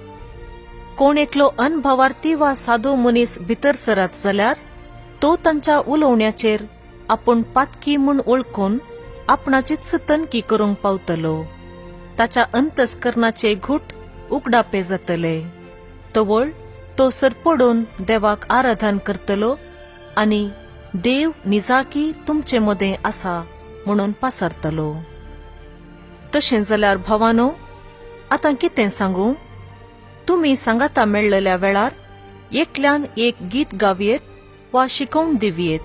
कोण एकलो अनभावार्थी वा सादो मनीस भितर सरात जाल्यार तो तांच्या उलोवण्याचेर आपूण पातकी म्हूण वळखून आपणाचीच तनकी करूंक पावतलो. ताच्या अंतस्करणाचे घूट उगडापे जातले. तवळ तो सरपडून देवाक आराधन करतलो आनी देव निजाकी तुमचे मदें आसा म्हणून पासारतलो. तशें जाल्यार भावानो, आतां कितें सांगू? तुमी सांगाता मेळ्ळेल्या वेळार एकल्यान एक गीत गावयेत वा शिकोवन दिवयेत,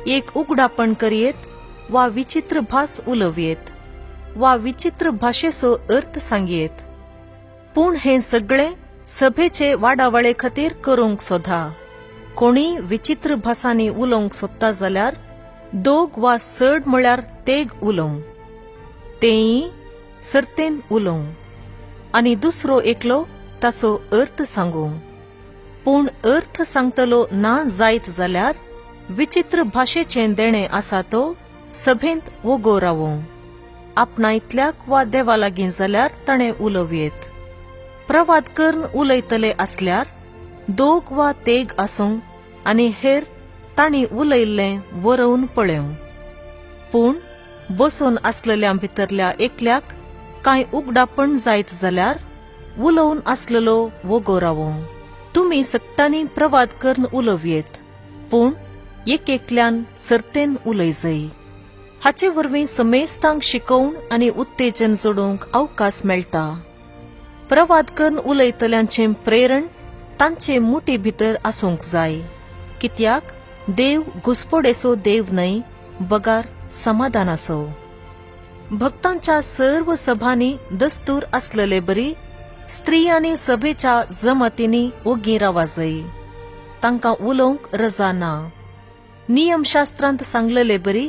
एक उगडापण करयेत वा विचित्र भास उलोवयेत वा विचित्र भाशेचो अर्थ सांगयेत. पूण हें सगळें सभेचे वाडावळे खातीर करूंक सोदा. कोणीय विचित्र भासांनी उलोवंक सोदता जाल्यार दोग वा चड म्हळ्यार तेग उलोवं, तेंय सर्तेन उलोवं आनी दुसरो एकलो ताचो अर्थ सांगूं. पूण अर्थ सांगतलो ना जायत जाल्यार विचित्र भाशेचें देणें आसा तो सभेंत वोगो रावूं. आपणा इतल्याक वा देवा लागीं जाल्यार ताणें उलोवयेत. प्रवाद करून उलयतले आसल्यार दोग वा तेग आसूं आनी हेर तांणी उलयल्लें वरोवन पळोवं. पूण बसून आसलेल्या भितरल्या एकल्याक कांय उगडापण जायत जाल्यार उलोवन आसलेलो वोगो रावूं. तुमी सगटांनी प्रवाद करून उलोवयेत, पूण एक एकल्यान सर्तेन उलय जाय. हाचे वरवीं समेस्तांक शिकोवन आनी उत्तेजन जोडूंक अवकाश मेळटा. प्रवाद करून उलयतल्यांचें प्रेरण तांचे मुठी भितर आसूंक जाय, कित्याक देव घुसपोडेसो देव न्हय, बगार समाधानाचो. भक्तांच्या सर्व सभांनी दस्तूर आसलेले बरी स्त्रियांनी सभेच्या जमातींनी ओगी रावा जाय. तांकां उलोवंक रजा ना. नियमशास्त्रांत सांगलेले बरी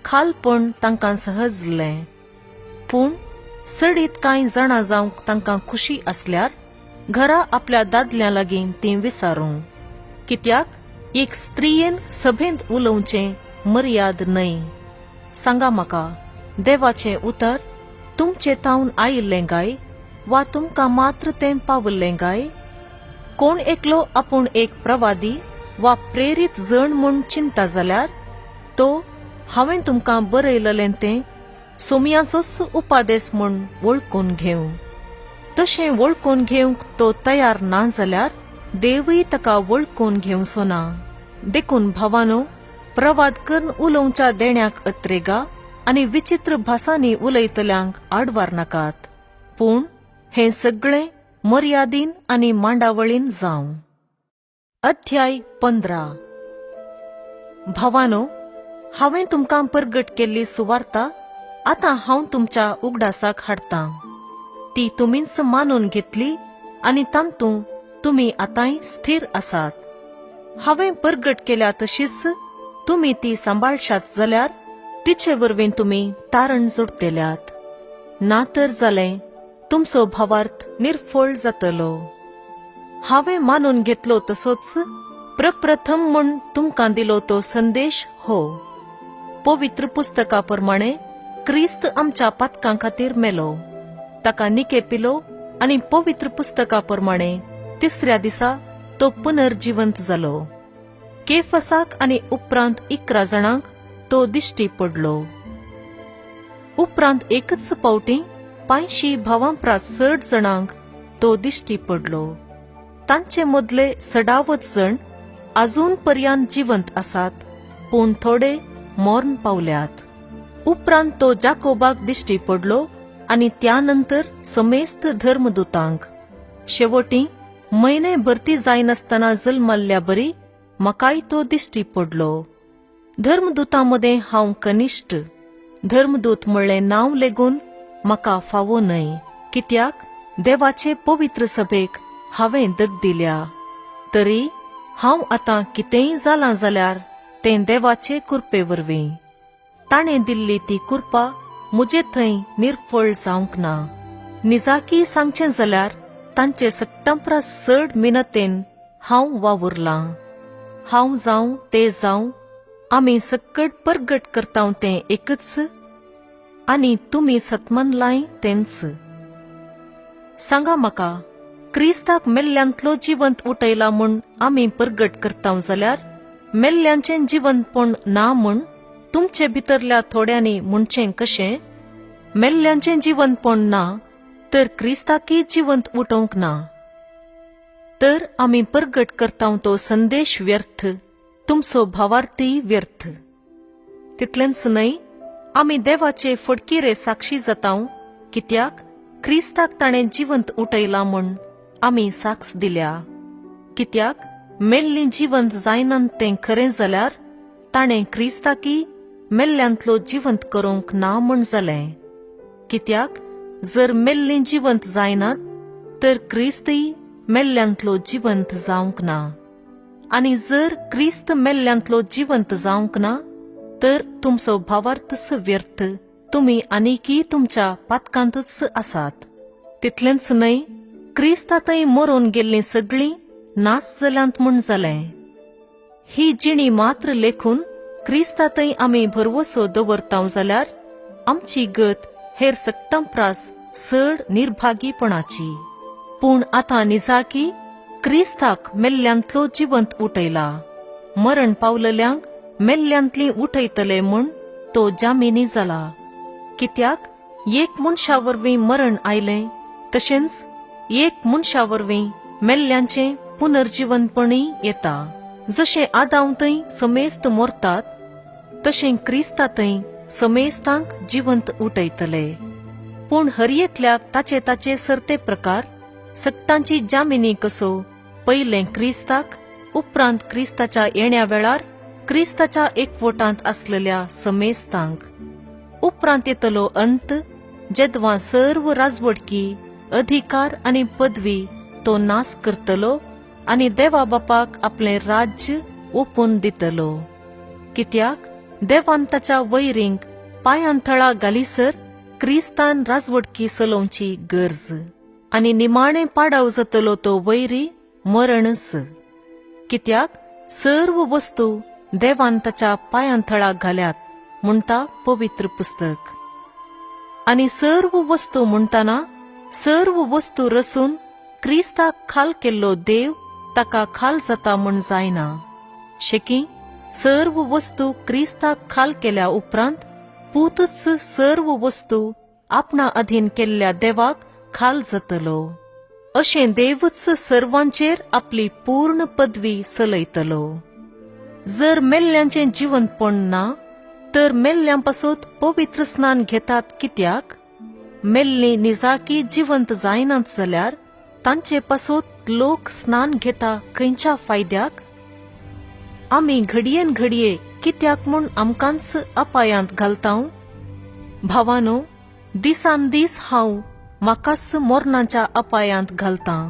खालपण तांकां सहजलें. पूण सडीत कांय जाणा जावंक तांकां खुशी आसल्यार घरा आपल्या दादल्यां लागीं तीं विसारूं, कित्याक एक स्त्रियेन सभेंत उलोवचें मर्याद न्हय. सांगा म्हाका, देवाचें उतर तुमचे तावन आयिल्लें गाय वा तुमकां मात्र तें पाविल्लें गाय? कोण एकलो आपूण एक प्रवादी वा प्रेरीत जण म्हूण चिंता जाल्यार तो हांवें तुमकां बरयलें तें सोमयाचोच उपादेस म्हूण वळखून घेवं. तशें वळखून घेवंक तो तयार ना जाल्यार देवूय ताका वळखून घेवचो ना. देखून भावानो, प्रवाद करून उलोवच्या देण्याक अत्रेगा आनी विचित्र भासांनी उलयतल्यांक आडवार नाकात, पूण हें सगळें मर्यादीन आनी मांडावळीन जावं. अध्याय 15. भावानो, हांवें तुमकां परगट केल्ली सुवार्ता आतां हांव तुमच्या उगडासाक हाडटां. ती तुमीच मानून घेतली आनी तातूंत तुमी आतांय स्थिर आसात. हांवें परगट केल्या तशीच तुमी ती सांबाळशात जाल्यार तिचे वरवीं तुमी तारण जोडटल्यात. ना तर जालें तुमचो भावार्थ निर्फळ जातलो. हांवें मानून घेतलो तसोच प्रप्रथम म्हूण तुमकां दिलो तो संदेश हो. पवित्र पुस्तका प्रमाणे क्रिस्त आमच्या पातकां खातीर मेलो, ताका निकेपिलो आनी पवित्र पुस्तका प्रमाणे तिसऱ्या दिसा तो पुनर्जिवंत जालो. केफसाक आनी उपरांत 11 जाणांक तो दिश्टी पडलो. उपरांत एकच पावटी 500 भावांप्रास चड जाणांक तो दिश्टी पडलो. तांचे मदले सडावत जण अजून पर्यंत जिवंत आसात, पूण थोडे मरण पावल्यात. उपरांत तो जाकोबाक दिश्टी पडलो आनी त्यानंतर समेस्त धर्मदूतांक. शेवटी म्हयने भरती जायनासतना जल्मल्ल्या बरी म्हाकाय तो दिश्टी पडलो. धर्मदूतां मदें हांव कनिश्ठ. धर्मदूत म्हणलें नांव लेगून म्हाका फावो न्हय, कित्याक देवाचे पवित्र सभेक हांवें दग दिल्या. तरी हांव आतां कितेंय जालां जाल्यार तें देवाचे कृपे वरवीं. ताणें दिल्ली ती कृपा म्हजे थंय निर्फळ जावंक ना. निजाकी सांगचें जाल्यार तांचे सट्टांपरास चड मिनतेन हांव वावुरलां. हांव जावं ते जावं, आमी सक्कड परगट करतांव तें एकच आनी तुमी सतमनलाय तेंच. सांगा म्हाका, क्रिस्ताक मेल्ल्यांतलो जिवंत उठयला म्हूण आमी परगट करतांव जाल्यार मेल्ल्यांचें जिवंतपण ना म्हूण तुमचे भितरल्या थोड्यांनी म्हणचें कशें? मेल्ल्यांचें जिवंतपण ना तर क्रिस्ताकय जिवंत उठोवंक ना. तर आमी परगट करतांव तो संदेश व्यर्थ, तुमचो भावार्थी व्यर्थ. तितलेंच न्हय, आमी देवाचे फटकिरे साक्षी जातांव, कित्याक क्रिस्ताक ताणें जिवंत उठयला म्हूण आमी साक्ष दिल्या. कित्याक मेल्लीं जिवंत जायनात तें खरें जाल्यार ताणें क्रिस्ताकी मेल्ल्यांतलो जिवंत करूंक ना म्हूण जालें. कित्याक जर मेल्लीं जिवंत जायनात तर क्रिस्तय मेल्ल्यांतलो जिवंत जावंक ना. आनी जर क्रिस्त मेल्ल्यांतलो जिवंत जावंक ना तर तुमचो भावार्थच व्यर्थ, तुमी आनीकय तुमच्या पातकांतच आसात. तितलेंच न्हय, क्रिस्तांतय मरून गेल्लीं सगळीं नाश जाल्यांत म्हूण जालें. ही जिणी मात्र लेखून क्रिस्तांतय आमी भरवसो दवरतांव जाल्यार आमची गत हेर सट्टांप्रास चड निर्भागीपणाची. पूण आतां निजाकी क्रिस्ताक मेल्ल्यांतलो जिवंत उठयला. मरण पावलल्यांक मेल्ल्यांतली उठयतले म्हूण तो जामिनी जाला. कित्याक एक मनशा वरवीं मरण आयलें, तशेंच एक मनशा वरवीं मेल्ल्यांचें पुनर्जिवनपणूय येता. जशें आदांव थंय समेस्त मरतात तशें क्रिस्ता थंय समेस्तांक जिवंत उठयतले. पूण हर एकल्याक ताचे ताचे सरते प्रकार सट्टांची जामिनी कसो पयलें क्रिस्ताक, उपरांत क्रिस्ताच्या येण्या वेळार क्रिस्ताच्या एकवटांत आसलेल्या समेस्तांक. उपरांत येतलो अंत, जेदवा सर्व राजवटकी, अधिकार आनी पदवी तो नाश करतलो आनी देवा बापाक आपलें राज्य ओपून दितलो. कित्याक देवान ताच्या वैरींक पांयान थळा घालीसर क्रिस्तान राजवटकी चलोवची गरज. आनी निमाणें पाडाव जातलो तो वैरी मरणच. कित्याक सर्व वस्तू देवान ताच्या पांयान थळा घाल्यात म्हणटा पवित्र पुस्तक. आनी सर्व वस्तू म्हणटाना सर्व वस्तू रसून क्रिस्ताक खाल केल्लो देव ताका खाल जाता म्हूण जायना. शेकी सर्व वस्तू क्रिस्ताक खाल केल्या उपरांत पूतच सर्व वस्तू आपणा अधीन केल्ल्या देवाक खाल जातलो. अशें देवच सर्वांचेर आपली पूर्ण पदवी चलयतलो. जर मेल्ल्यांचें जिवंतपण ना तर मेल्ल्यां पासत पवित्र स्नान घेतात कित्याक? मेल्लीं निजाकी जिवंत जायनात जाल्यार तांचे पासत लोक स्नान घेता खंयच्या फायद्याक? आमी घडयेन घडये कित्याक म्हूण आमकांच अपायांत घालतांव? भावानो, दिसान दीस हांव म्हाकाच मरणाच्या अपायांत घालतां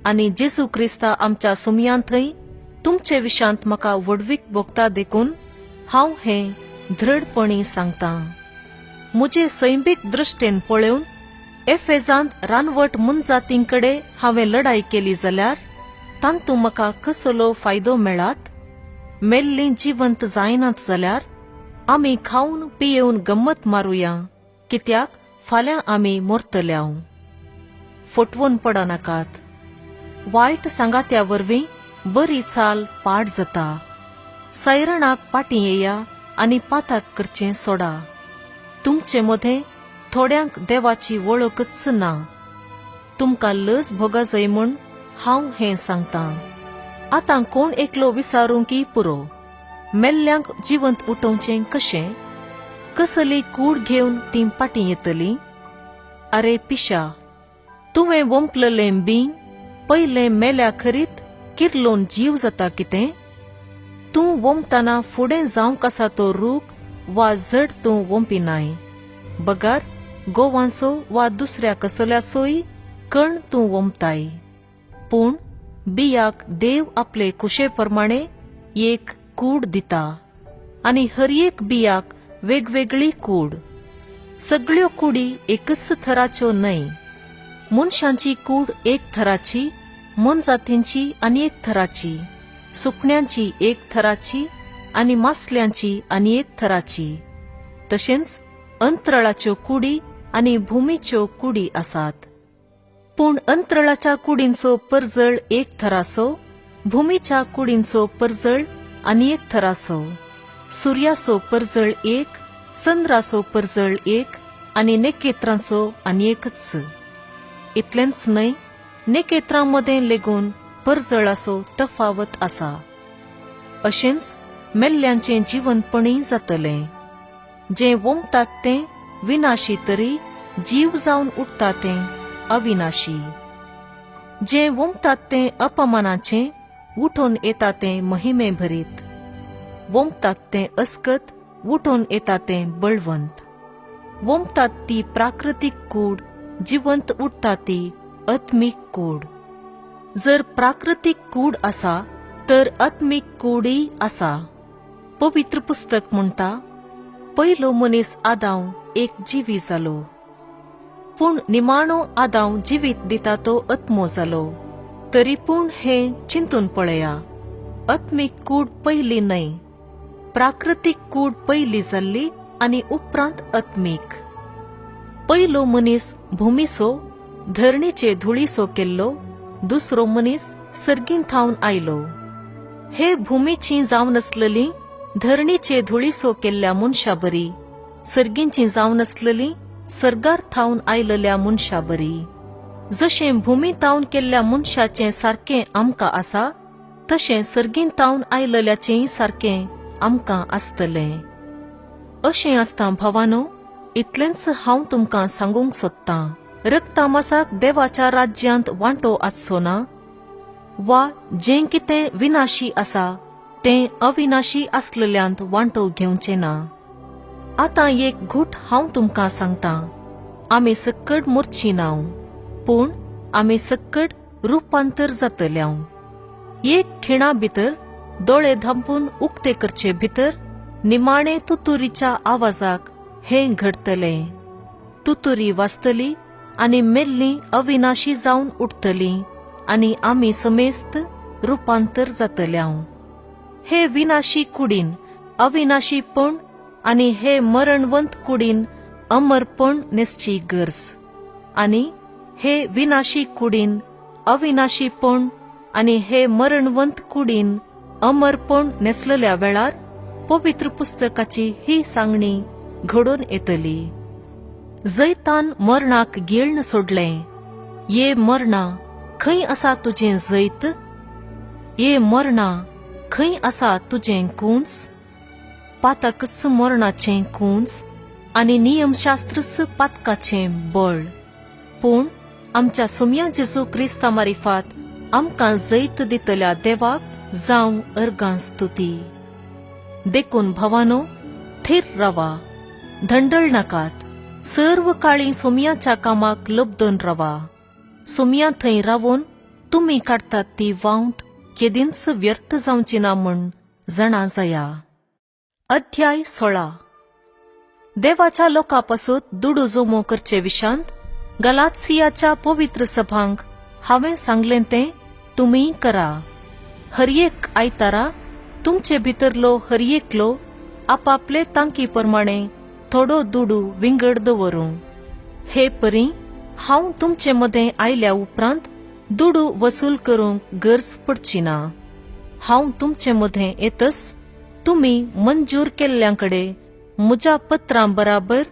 आनी जेजू क्रिस्ता आमच्या सुमयां थंय तुमचे विशांत म्हाका व्हडवीक भोगता देखून हांव हें दृढपणी सांगतां. म्हजे सैमीक दृश्टेन पळोवन एफेजांत रानवट मनजातींकडे हांवें लढाई केली जाल्यार तांतू म्हाका कसलो फायदो मेळात? मेल्लीं जिवंत जायनात जाल्यार आमी खावन पियेवन गम्मत मारुया, कित्याक फाल्यां आमी मरतल्याव. फटवून पडनाकात. वायट सांगात्या वरवीं बरी चाल पाड जाता. सायरणाक पाटी येया आनी पाताक करचें सोडा. तुमचे मदें थोड्यांक देवाची वळखच ना. तुमकां लज भोगा जाय म्हूण हांव हें सांगतां. आतां कोण एकलो विचारूंक पुरो, मेल्ल्यांक जिवंत उठोवचें कशें? कसली कूड घेवन तीं पाटी येतली? अरे पिशा, तुवें वोंपलेलें बीं पयलें मेल्या खरीत किर्लोन जीव जाता कितें? तूं वोमतना फुडें जावंक आसा तो रूख वा जड तूं वोंपिनाय, बगार गोवांचो वा दुसऱ्या कसल्याचोय कण तूं वोमताय. पूण बियाक देव आपले कुशे प्रमाणे एक कूड दिता आनी हर एक बियाक वेगवेगळी कूड. सगळ्यो कुडी एकच थराच्यो न्हय. मनशांची कूड एक थराची, मोनजातींची आनी एक थराची, सुकण्यांची एक थराची आनी मासल्यांची आनी एक थराची. तशेंच अंतराळाच्यो कुडी आनी भूमीच्यो कुडी आसात. पूण अंतराळाच्या कुडींचो परजळ एक थराचो, भूमीच्या कुडींचो परजळ आनी एक थराचो, सुर्याचो परजळ एक, चंद्राचो परजळ एक आनी नखेत्रांचो आनी एकच. इतलेंच न्हय, नखेत्रां मदें लेगून परजळाचो तफावत आसा. अशेंच मेल्ल्यांचें जिवंतपणीय जातलें. जें वोमतात तें विनाशी तरी जीव जावन उठता तें अविनाशी. जें वोमतात तें अपमानाचें, उठून येता तें महिमे भरीत. वोमतात तें अस्कत, उठून येता तें बळवंत. वोमतात ती प्राकृतीक कूड, जिवंत उठता ती आत्मीक कूड. जर प्राकृतीक कूड आसा तर आत्मीक कूडय आसा. पवित्र पुस्तक म्हणटा, पयलो मनीस आदांव एक जिवी जालो, पूण निमाणो आदांव जिवीत दिता तो आत्मो जालो. तरी पूण हें चिंतून पळया, आत्मीक कूड पयली न्हय, प्राकृतीक कूड पयली जाल्ली आनी उपरांत आत्मीक. पयलो मनीस भूमिसो, धरणीचे धुळीसो केल्लो, दुसरो मनीस सर्गीन थावन आयलो. हे भूमिची जावन आसलेली धरणीचे धुळीसो केल्ल्या मनशा बरी, सर्गींची जावन आसलेली सर्गार थावन आयलेल्या मनशा बरी. जशें भूमी तावन केल्ल्या मनशाचें सारकें आमकां आसा, तशें सर्गीन तावन आयलेल्याचेंय सारकें आमकां आसतलें. अशें आसता भावानो, इतलेंच हांव तुमकां सांगूंक सोदतां. रक्तामासाक देवाच्या राज्यांत वांटो आसचो ना, वा जें कितें विनाशी आसा तें अविनाशी आसलेल्यांत वांटो घेवचें ना. आतां एक घूट हांव तुमकां सांगतां, आमी सक्कड मोरची नांव, पूण आमी सक्कड रुपांतर जातल्यांव. एक खिणा भितर, दोळे धांपून उक्ते करचे भितर, निमाणे तुतुरीच्या आवाजाक हें घडतलें. तुतुरी वाजतली आनी मेल्लीं अविनाशी जावन उठतलीं आनी आमी समेस्त रुपांतर जातल्यांव. हे विनाशी कुडीन अविनाशीपण आनी हे मरणवंत कुडीन अमरपण नेसची गरज, आनी हे विनाशी कुडीन अविनाशीपण आनी हे मरणवंत कुडीन अमरपण नेसलेल्या वेळार पवित्र पुस्तकाची ही सांगणी घडोवन येतली. जैतान मरणाक गिळ्ण सोडलें, ये मरणा खंय आसा तुजें जैत? ये मरणा खंय आसा तुजें कूंच? पातकच मरणाचें कूंच आनी नियमशास्त्रच पातकाचें बळ. पूण आमच्या सुम्या जेजू क्रिस्ता मारिफात आमकां जैत दितल्या देवाक जावं अर्गां स्तुती. देखून भावानो, थीर रावा, धंडळ नाकात, सर्व काळी सोमयाच्या कामाक लब्दून रावा. सोमया थंय रावून तुमी काडटात ती वावट केदींच व्यर्थ जावची ना म्हूण जाणा जाया. अध्याय 16. देवाच्या लोकां पासून दुडू जमो करचे विशांत गलात्सियाच्या पवित्र सभांक हांवें सांगलें तें तुमीय करा. हर एक आयतारा तुमचे भितरलो हर एकलो आपापले तांकी प्रमाणे थोडो दुडू विंगड दवरूं. हे परी हांव तुमचे मदें आयल्या उपरांत दुडू वसूल करूंक गरज पडची ना. हांव तुमचे मदें येतच तुमी मंजूर केल्ल्यां कडेन म्हज्या पत्रां बराबर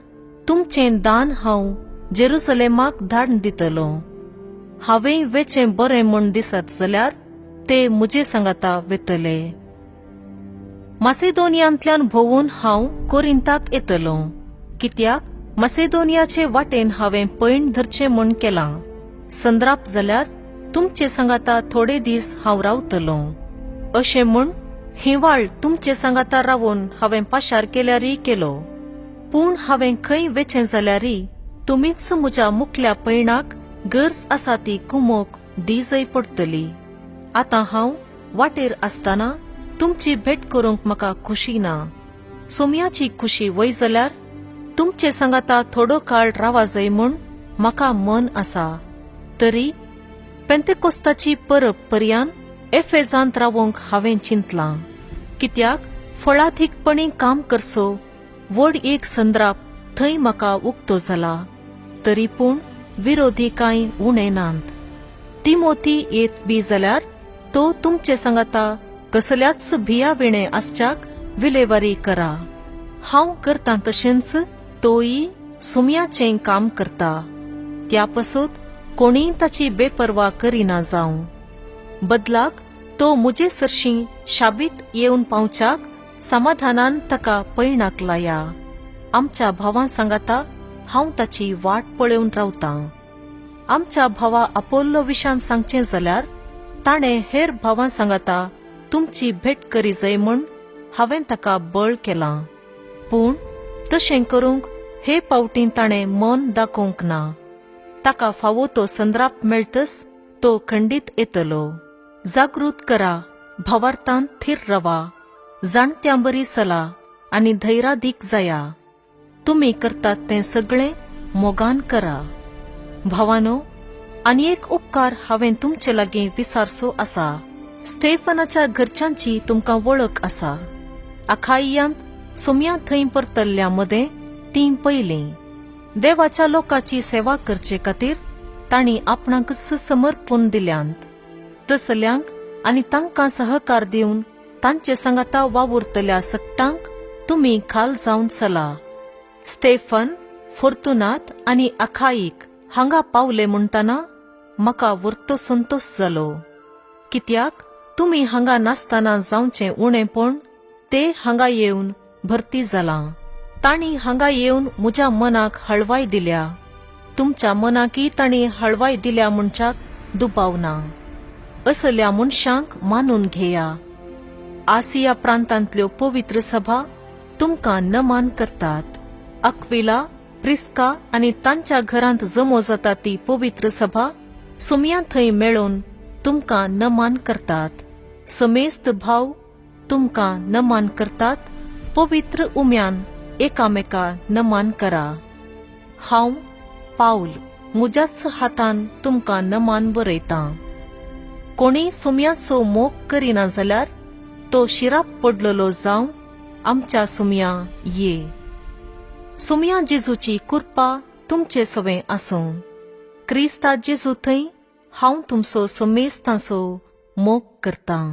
तुमचें दान हांव जेरुसलेमाक धाडून दितलो. हांवें वेचें बरें म्हूण दिसत जाल्यार ते म्हजे सांगाता वेतले. मासेदोनियांतल्यान भोंवून हांव कोरिंताक येतलो, कित्याक मासेदोनियाचे वाटेन हांवें पैण धरचें म्हूण केलां. संद्राप जाल्यार तुमचे सांगाता थोडे दीस हांव रावतलो. अशें म्हूण हिंवाळ तुमचे सांगाता रावून हांवें पाशार केल्यारय केलो. पूण हांवें खंय वेचें जाल्यारय तुमीच म्हज्या मुखल्या पैणाक गरज आसा ती कुमोक दीजय पडटली. आतां हांव वाटेर आसतना तुमची भेट करूंक म्हाका खुशी ना. सोमयाची खुशी वय जाल्यार तुमचे सांगाता थोडो काळ रावाजय म्हूण म्हाका मन आसा. तरी पेंतेकोस्ताची परब पर्यान एफेजांत रावोंक हांवें चिंतलां, कित्याक फळाधीकपणी काम करचो व्हड एक संद्राप थंय म्हाका उक्तो जाला. तरी पूण विरोधी कांय उणे नात. तिमोथी येत बी जाल्यार तो तुमचे सांगाता कसल्याच भियाविणें आसच्याक विलेवारी करा. हांव करतां तशेंच तोयी सुमयाचें काम करता. त्या पसत कोणीय ताची बेपर्वा करिना जावं. बदलाक तो म्हजे सरशीं शाबीत येवन पावच्याक समाधानान ताका पैणाक लाया. आमच्या भावां सांगाता हांव ताची वाट पळोवन रावतां. आमच्या भावा अपोल्लो विशान सांगचें जाल्यार ताणें हेर भावां सांगाता तुमची भेट करी जाय म्हूण हांवें ताका बळ केलां. पूण तशें करूंक हे पावटीं ताणें मन दाखोवंक ना. ताका फावो तो संद्राप मेळतच तो खंडीत येतलो. जागृत करा, भावार्थान थीर रवा, जाणत्यां बरी सला आनी धैरादीक जाया. तुमी करतात तें सगळें मोगान करा. भावानो, आनी एक उपकार हांवें तुमचे लागीं विसारचो आसा. स्टेफनाच्या घरच्यांची तुमकां वळख आसा. आखाय्यांत सोम्या थंय परतल्ल्या मदें तीं पयलीं देवाच्या लोकाची सेवा करचे खातीर तांणी आपणाकच समर्पून दिल्यांत. तसल्यांक आनी तांकां सहकार दिवन तांचे सांगाता वावुरतल्या सकटांक तुमी खाल जावन चला. स्टेफन, फोर्तुनात आनी अखाईक हांगा पावले म्हणटना म्हाका वर्तो संतोश जालो, कित्याक तुमी हांगा नासतना जावचें उणेपण ते हांगा येवन भरती जालां. तांणी हांगा येवन म्हज्या मनाक हळवाय दिल्या. तुमच्या मनाकय तांणी हळवाय दिल्या म्हणच्याक दुबाव ना. असल्या मनशांक मानून घेया. आसिया प्रांतांतल्यो पवित्र सभा तुमकां नमान करतात. अक्विला, प्रिस्का आनी तांच्या घरांत जमो जाता ती पवित्र सभा सुमया थंय मेळोवन तुमकां नमान करतात. समेस्त भाव तुमकां नमान करतात. पवित्र उम्यान एकामेका नमान करा. हांव पावल म्हज्याच हातान तुमकां नमान बरयतां. कोणी सुमयाचो मोग करिना जाल्यार तो शिराप पडलेलो जावं. आमच्या सुमया ये. सुमया जेजूची कृपा तुमचे सवें आसूं. क्रिस्ता जेजू थंय हांव तुमचो समेस्तांचो मोग करतां.